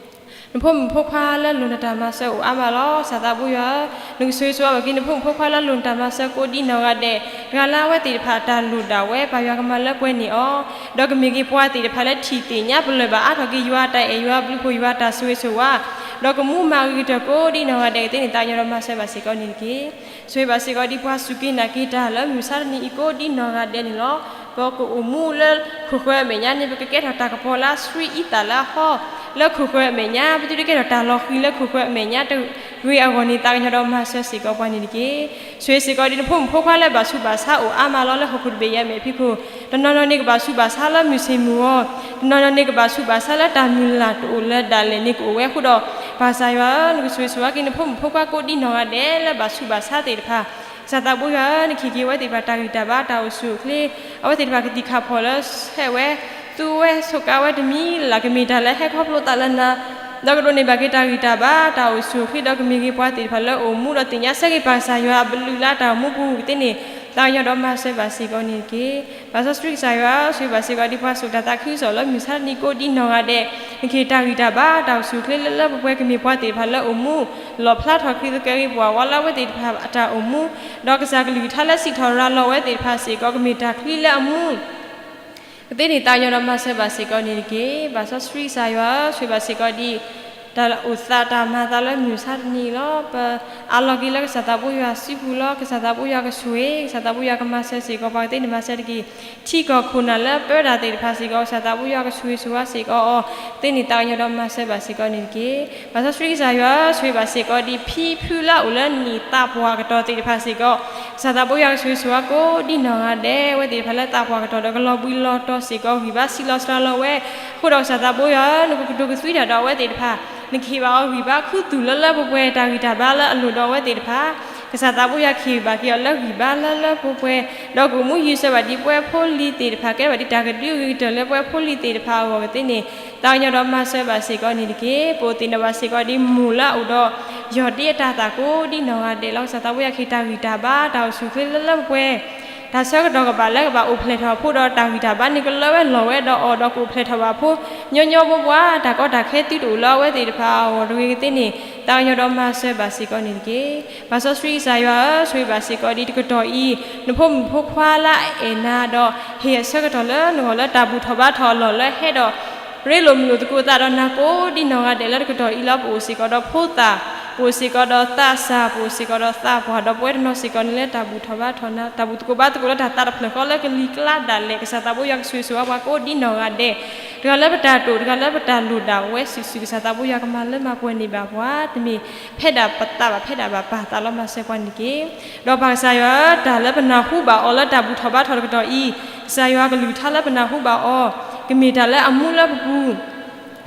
နဖိမုၣ်ဖိခွါလၢလိၣ်နတၢ်မၤစၢၤအိၣ်အါမးလီၤ. ကစၢ်သးဘိယွၤဧၢ, နကဆိၣ်ဂ့ၤဆိၣ်ဝါဘၣ်က့ၤ နဖိမုၣ်ဖိခွါလၢလိၣ်နတၢ်မၤစၢၤကိးဒ်နီၢ်ဂၤဒဲး, တဂၤလၢအဝဲသ့ၣ်တဖၣ်အတၢ်လိၣ်ဒၣ်ဝဲ ပၢ်ယွၤကမၤလၢပှဲၤန့ၢ်အီၤ, ဒီးကမ့ၢ်က့ၤပှၤသ့ၣ်တဖၣ်လၢထံၣ်သ့ၣ်ညါပလၢၢ်ဘၣ်အါထီၣ်က့ၤယွၤတၢ်အဲၣ် ယွၤဘျုးဖှိၣ် ယွၤတၢ်ဆိၣ်ဂ့ၤဆိၣ်ဝါ, ဒီးကမူမၤဂ့ၤကတၢၢ်ကိးဒ်နီၢ်ဂၤဒဲးကသ့န့ၣ် သးကညီၤဒီးမၤစၢၤဘၣ်စ့ၢ်ကီးန့ၣ်တက့ၢ်. ဆိၣ်ဂ့ၤဘၣ်စ့ၢ်ကီးဒ်ပှၤစူၢ်က့ၤနာ်က့ၤတၢ်လၢမုၢ်မဆါတနံၤအံၤကိးဒ်နီၢ်ဂၤဒဲးန့ၣ်လီၤ. ပကအိၣ်မူလၢခိၣ်ဃၢၤအမဲာ်ညါန့ၣ် ပကကဲထီၣ်တၢ်ကပီၤလၢအဆှံအံသၣ်လၢအဟီ, လၢခိၣ်ဃၢၤအမဲာ်ညါ, ပသုတကဲထီၣ်တၢ်လီၤဃံၤလၢခိၣ်ဃၢၤအမဲာ်ညါတဂ့ၤအဂီၢ်န့ၣ် သးကညီၤဒီးမၤစၢၤစ့ၢ်ကီးပှၤန့ၣ်တက့ၢ်. ဆိၣ်ဂ့ၤစ့ၢ်ကီးဒ်နဖိမုၣ်ဖိခွါလၢဘၣ်ဆူးဘၣ်ဆါအိၣ်အါမးလီၤ လၢဟီၣ်ခိၣ်တဘ့ၣ်ယဲၢ်မဲာ်ဖံးခိၣ်, တနီၤနီၤန့ၣ်ကဘၣ်ဆူးဘၣ်ဆါလၢမုၢ်ဆ့ၣ်မုၢ်ဂီၤ, တနီၤနီၤန့ၣ်ကဘၣ်ဆူးဘၣ်ဆါလၢတၢ်မုၢ်လၢ်တအိၣ်လၢၤဒၣ်လဲာ်န့ၣ်ကအိၣ်ဝဲအဃိဒီး, ပၢ်ကစၢ်ယွၤဧၢ, နကဆိၣ်ဂ့ၤဆိၣ်ဝါက့ၤနဖိမုၣ်ဖိခွါကိးဒ်နီၢ်ဂၤဒဲးလၢဘၣ်ဆူးဘၣ်ဆါသ့ၣ်တဖၣ်, ကစၢ်သးဘိယွၤဧၢ, နကဟ့ၣ်က့ၤအဝဲသ့ၣ်တဖၣ်တၢ်ဂံၢ်တၢ်ဘါတၢ်အိၣ်ဆူၣ်အိၣ်ချ့, အဝဲသ့ၣ်တဖၣ်ကသံၣ်ခၣ်ဖီၣ်လၢဆဲးဝဲ, သူဝဲဆိးကါဝဲတမံၤလၢ်လၢ် ကမ့ၢ်တၢ်လၢဟဲခီဖျိသးလၢနၤ, ဒီးကဒိးန့ၢ်ဘၣ်က့ၤတၢ်ဂံၢ်တၢ်ဘါတၢ်အိၣ်ဆူၣ်အိၣ်ချ့ ဒီးကမ့ၢ်က့ၤပှၤသ့ၣ်တဖၣ်လၢအိၣ်မူဒီးသ့ၣ်ညါဆၢက့ၤပၢ်ကစၢ်ယွၤအဘျုးလၢတၢ်အိၣ်မူပူၤကသ့န့ၣ်, သးကညီၤဒီးမၤစၢၤဘၣ်စ့ၢ်ကီးန့ၣ်တက့ၢ်. ပၢ်စီဆှံကစၢ်ယွၤဧၢ, ဆိၣ်ဂ့ၤဘၣ်စ့ၢ်ကီးဒ်ပှၤစိာ်တၢ်သးခုကစီၣ် လၢမုၢ်မဆါတနံၤကိးဒ်နီၢ်ဂၤဒဲး, နကဟ့ၣ်တၢ်ဂံၢ်တၢ်ဘါတၢ်အိၣ်ဆူၣ်အိၣ်ချ့လၢလၢပှဲၤပှဲၤ ကမ့ၢ်ပှၤသ့ၣ်တဖၣ်လၢအိၣ်မူ, လီၣ်ဖျါထီၣ်ခရံာ်သကဲးက့ၤပှၤဝဲလၢအဝဲသ့ၣ်တဖၣ်အတၢ်အိၣ်မူ, ဒီးကစၢ်ကလုၢ်ကထါလၢစံးထီၣ်ရၤလီၤဝဲသ့ၣ်တဖၣ်စ့ၢ်ကီး ကမ့ၢ်တၢ်ချံလၢအမူ ကသ့န့ၣ် သးကညီၤဒီးမၤစၢၤဘၣ်စ့ၢ်ကီးန့ၣ်တက့ၢ်. ပၢ်စီဆှံကစၢ်ယွၤဧၢ, ဆိၣ်ဂ့ၤဘၣ်စ့ၢ်ကီးဒ် တၢ်အိၣ်သးတၢ်မၤသးလၢမုၢ်မဆါတနံၤလီၤ. ပအးလီၤက့ၤလၢကစၢ်သးဘိယွၤစုပူၤလီၤ. ကစၢ်သးဘိယွၤကဆိၣ်ဂ့ၤ, ကစၢ်သးဘိယွၤကမၤစၢၤစ့ၢ်ကီးပှၤကသ့န့ၣ် မၤစၢၤတက့ၢ်. ထံကီၢ်ခိၣ်နၢ်လၢပၢတၢ်သ့ၣ်တဖၣ်စ့ၢ်ကီး ကစၢ်သးဘိယွၤကဆိၣ်ဂ့ၤဆိၣ်ဝါစ့ၢ်ကီးအီၤ, သ့န့ၣ် သးကညီၤဒီးမၤစၢၤဘၣ်စ့ၢ်ကီးန့ၣ်တက့ၢ်. ပၢ်စီဆှံကစၢ်ယွၤဧၢ, ဆိၣ်ဂ့ၤဘၣ်စ့ၢ်ကီးဒ်ဖံဖုလၢအအိၣ်လၢနံၣ်သးပှၢ်ကတီၢ်သ့ၣ်တဖၣ်စ့ၢ်ကီး ကစၢ်သးဘိယွၤကဆိၣ်ဂ့ၤဆိၣ်ဝါကိးဒ်နီၢ်ဂၤဒဲး အဝဲသ့ၣ်တဖၣ်လၢသးပှၢ်ကတီၢ်ဒီးကလီၤဘှံးလီၤတီၤစ့ၢ်ကီးဂံၢ်ဘါ ဆံးလီၤစှၤလီၤဝဲ, အဃိဒီးကစၢ်သးဘိယွၤဧၢ, နကကတိၤကသွံတၢ်ဒီးအဝဲသ့ၣ်တဖၣ်, နကဟ့ၣ်ဘၣ်အီၤဂံၢ်ဘါခူသူၣ်လၢလၢပှဲၤပှဲၤ တၢ်ဂံၢ်တၢ်ဘါလၢအလိၣ်ဒီးအဝဲသ့ၣ်တဖၣ်, ကစၢ်သးဘိယွၤကဟ့ၣ်ဘၣ်က့ၤအီၤလၢဂံၢ်ဘါလၢလၢပှဲၤပှဲၤ, ဒီးကအိၣ်မူယံာ်စၢၤဘၣ်ဒ်ပဝဲဖိလံၤသ့ၣ်တဖၣ် ကဲထီၣ်ဘၣ်ဒ်တၢ်ကဒုဂ့ၤကတၢၢ်လၢပဝဲဖိလံၤသ့ၣ်တဖၣ်အဂီၢ်ကသ့န့ၣ်, သးကညီၤဒီးမၤစၢၤဘၣ်စ့ၢ်ကီးန့ၣ်တက့ၢ်. ပအိၣ်သ့ၣ်နီၣ်ဘၣ်စ့ၢ်ကီးဒ်မိၢ်လၢအအိၣ်ဒီး ယီၢ်ဒ့အတၤသၣ်ကိးဒ်နီၢ်ဂၤဒဲးလီၤ. ကစၢ်သးဘိယွၤကဟ့ၣ်တၢ်ဂံၢ်တၢ်ဘါတၢ်အိၣ်ဆူၣ်အိၣ်ချ့လၢလၢပှဲၤပှဲၤ တၢ်ဆၢကတီၢ်ကဘၣ်လၢကဘၣ်အိၣ်ဖျဲၣ်ထီၣ်အဖိဒီးတၢ်ဂံၢ်တၢ်ဘါန့ၣ် ကလၢဝဲလီၤဝဲဒီးအီၤဒီးကအိၣ်ဖျဲၣ်ထီၣ်ဘၣ်အဖိ ညီညီဘိဘှါ တၢ်ကီတၢ်ခဲသုတအိၣ်လၢအဝဲသ့ၣ်တဖၣ်အဂီၢ်တဂ့ၤကသ့န့ၣ် သးကညီၤဒီးမၤစၢၤဘၣ်စ့ၢ်ကီးန့ၣ်တက့ၢ်. ပၢ်စီဆှံကစၢ်ယွၤဧၢ, ဆိၣ်ဂ့ၤဘၣ်စ့ၢ်ကီးဒ်တကတီၢ်အံၤ နဖိမုၣ်ဖိခွါလၢအအဲၣ်နၤဒီး ဟ့ၣ်အဆၢကတီၢ်လၢနဂီၢ်လၢတၢ်ဘူၣ်ထီၣ်ဘါထီၣ်အလီၢ်လၢဟဲဒီး ရ့လိာ်မုာ်လိာ်သကိးသးဒီးနၤကိးဒ်နီၢ်ဂၤဒဲးလၢတကတီၢ်အံၤလၢပအိၣ်စ့ၢ်ကီးဒီးဖိသၣ်, ပအိၣ်စ့ၢ်ကီးဒီးသးစၢ်, ပအိၣ်စ့ၢ်ကီးဒီးသးပှၢ်, ဒီးပဝဲတနီၤစ့ၢ်ကီးန့ၣ်လၢတၢ်ဘူၣ်ထီၣ်ဘါထီၣ်နၤ, တၢ်ဘူၣ်သကိးဘါသကိးလၢတၢ်သးတဖျၢၣ်ဃီလၢကလံၤကျါဒၣ်လဲာ် ကစၢ်သးဘိယွၤကဆိၣ်ဂ့ၤဆိၣ်ဝါပှၤကိးဒ်နီၢ်ဂၤဒဲး, တဂၤလၢပတၢ်တိာ်, တဂၤလၢပတၢ်လိၣ်ဒၣ်ဝဲစုာ်စုာ် ကစၢ်သးဘိယွၤကမၤလၢမၤပှဲၤန့ၢ်ဘၣ်ပှၤ, တမ့ၢ်ဖဲဒၣ်ပသးဘၣ် ဖဲဒၣ်ဘၣ်ပၢ်သးလီၤ မၤစၢၤပှၤန့ၣ်တက့ၢ်. ဒီးပၢ်ကစၢ်ယွၤဧၢ, တၢ်လၢပနၢ်ဟူဘၣ်အီၤလၢတၢ်ဘူၣ်ထီၣ်ဘါထီၣ်တကတီၢ်အံၤ, ကစၢ်ယွၤကလုၢ်ကထါလၢပနၢ်ဟူဘၣ်အီၤ, ကမ့ၢ်တၢ်လၢအမူလၢပပူၤ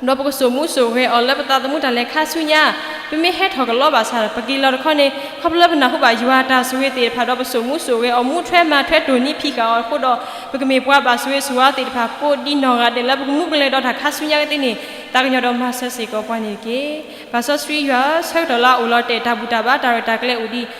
ဒီးပကစိာ်မူစိာ်ဂဲၤအီၤလၢပသးသမူတၢ်လဲၤခါဆူညါ, ပမ့ၢ်ဟဲထီၣ်ကလီဘၣ်ဆၣ် ပက့ၤလီၤတခီန့ၣ် ခီဖျိလၢပနၢ်ဟူဘၣ်ယွၤအတၢ်ဆိၣ်ဂ့ၤသ့ၣ်တဖၣ် ဒီးပစိာ်မူစိာ်ဂဲၤအီၤမူထွဲမၤထွဲတိၢ်နီၣ်ဖံးဃာ်အီၤအဃိဒီး ပကမ့ၢ်ပှၤဘၣ်ဆိၣ်ဂ့ၤဆိၣ်ဝါသ့ၣ်တဖၣ်ကိးဒ်နီၢ်ဂၤဒဲးလၢပကမူကလဲၤဒီးတၢ်ခါဆူညါကသ့န့ၣ် သးကညီၤဒီးမၤစၢၤစ့ၢ်ကီးပှၤန့ၣ်တက့ၢ်. ပၢ်စီဆှံယွၤဧၢ, ဆၢကတီၢ်လၢအအိၣ်လီၤတဲာ်တၢ်ဘူၣ်တၢ်ဘါတၢ်ရဲၣ်တၢ်ကျဲၤအိၣ်ဒံး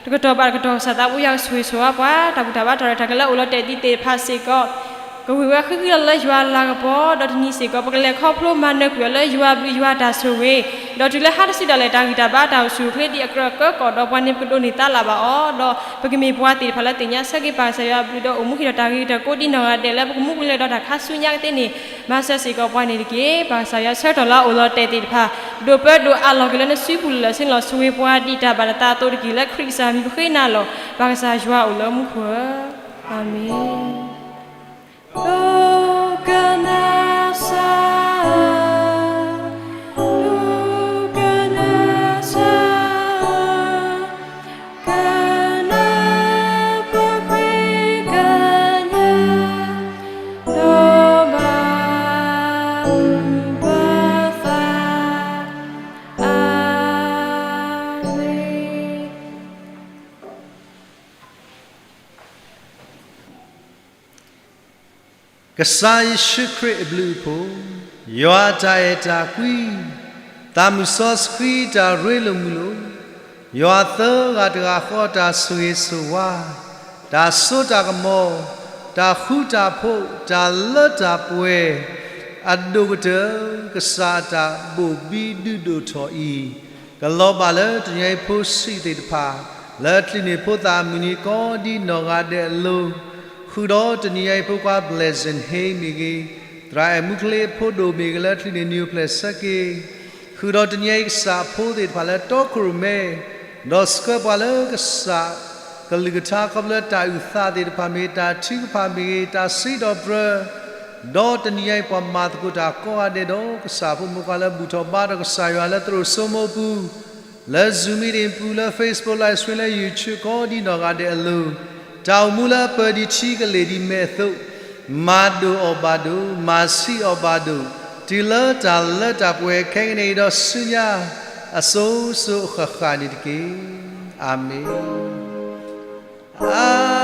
တကတီၢ်ဘၣ်တကတီၢ် ကစၢ်သးဘိယွၤကဆိၣ်ဂ့ၤဆိၣ်ဝါပှၤ, တၢ်ဘူၣ်တၢ်ဘါတၢ်ရဲၣ်တၢ်ကျဲၤလၢအိၣ်လီၤတဲာ်ဒံးသ့ၣ်တဖၣ်စ့ၢ်ကီး ကဝံၢ်ဝဲဃံဃံလီၤလၢယွၤလၤကပီၤ, ဒီးတနံၤစ့ၢ်ကီး ပကလဲၤခီဖျိမၤနၢၤကွံာ်အီၤလၢယွၤအဘျုးယွၤအတၢ်ဆိၣ်ဂ့ၤ, ဒီးတုၤလၢဟါတစုဒၣ်လဲာ် တၢ်ဂံၢ်တၢ်ဘါတၢ်အိၣ်ဆူၣ်အိၣ်ချ့ဒ်အကြၢးအကၢကီၢ်ဒီးပှၤန့ၣ် ပကဒိးန့ၢ်သါလၢ်ဘၣ်အီၤ, ဒီးပကမ့ၢ်ပှၤသ့ၣ်တဖၣ်လၢသ့ၣ်ညါဆၢက့ၤပၢ်ကစၢ်ယွၤအဘျုးဒီးအိၣ်မူဟ့ၣ်ဒီးတၢ်ဂ့ၤကတၢၢ်ကိးဒ်နီၢ်ဂၤဒဲးလၢပကမူကလဲၤဒီးတၢ်ခါဆူညါကသ့န့ၣ် မၤစၢၤစ့ၢ်ကီးပှၤန့ၣ်တက့ၢ်. ပၢ်ကစၢ်ယွၤဆၢကတီၢ်လၢအအိၣ်လီၤတဲာ်သ့ၣ်တဖၣ် ဒိၣ်ပၢဒိၣ်အးလီၤက့ၤလၢနစုပူၤလၢာ်လၢာ်ဆ့လီၤ ဆိၣ်ဂ့ၤပှၤဒ်တၢ်ဘၣ်နသးအသိးတက့ၢ်. လၢခရံာ်ကစၢ်မံၤပဃ့နၤလီၤ. ပၢ်ကစၢ်ယွၤအိၣ်လၢမူခိၣ်ဧၢ, အၤမ့ၣ်. ကစၢ်ယ့ၣ်ၡူးခရံာ်အဘျုးအဖှိၣ်, ယွၤအတၢ်အဲၣ်တၢ်ကွံ, သးမုၢ်စီဆှံတၢ်ရ့လိာ်မုာ်လိာ်, ယွၤသၢဂၤတဂၤဃီတၢ်ဆိၣ်ဂ့ၤဆိၣ်ဝါ, တၢ်စိတၢ်ကမီၤ, တၢ်ဃူတၢ်ဖိး, တၢ်လၢတၢ်ပှဲၤ, အဒိၣ်ကတၢၢ် ကစၢ်အတၢ်ဘိၣ်ဘံဒုးဒိၣ်ထီၣ်အံၤ ကလီၤဘၣ်လၢတနံၤအံၤဖိဆံးသ့ၣ်တဖၣ် လၢအချုးန့ၢ်ဖိသၣ်အမုၢ်နံၤကိးဒ်နီၢ်ဂၤဒဲးအလိၤ, ဃုာ်ဒီးတနံၤအံၤဖိခွါ Blessing Hay မ့ၢ်ဂ့ၤ, သရၣ်အဲၣ်မူချ့ဖိဒိၣ်မ့ၢ်ဂ့ၤ လၢအချုးန့ၢ်နံၣ်အိၣ်ဖျဲၣ်ဆၢက့ၤ, ဃုာ်ဒီးတနံၤအံၤကစၢ်ဖိသ့ၣ်တဖၣ်လၢတီခိၣ်ရိၣ်မဲ, ဒီးဆှၢပှၤလၢကစၢ်ကလုၢ်ကထါ ခီဖျိလၢတၢ်အုၣ်သးသ့ၣ်တဖၣ်မ့ၢ်ဂ့ၤ, တၢ်ထုကဖၣ်မ့ၢ်ဂ့ၤ, တၢ်စံးထီၣ်ပတြၢၤ, ဒီးတနံၤအံၤပှၤမၤသကိးတၢ်ကိးဂၤဒဲးဒီး ကစၢ်ဖိမုၣ်ခွါလၢဘူၣ်ထီၣ်ဘါထီၣ်ကစၢ်ယွၤလၢသရိာ်စိမိပူၤ လၢ Zoom meeting ပူၤ, လၢ Facebook Live Stream, လၢ YouTube ကိးဒ်နီၢ်ဂၤဒဲးအလိၤ, တၢ်အိၣ်မူလၢအပၢၢ်ဒံးထံကလ့ၢ်ဒံးမဲာ်အသိး, မၤဒိၣ်အီၤဘၣ်ဒိၣ်, မၤဆံးအီၤဘၣ်ဒိၣ်, တုၤလၢတၢ်လၢတၢ်ပှဲၤခဲကနံၣ်အံၤဒီးဆူညါ အစိၤစိၤအဃၣ်ဃၣ်န့ၣ်တက့ၢ်. အၤမ့ၣ်.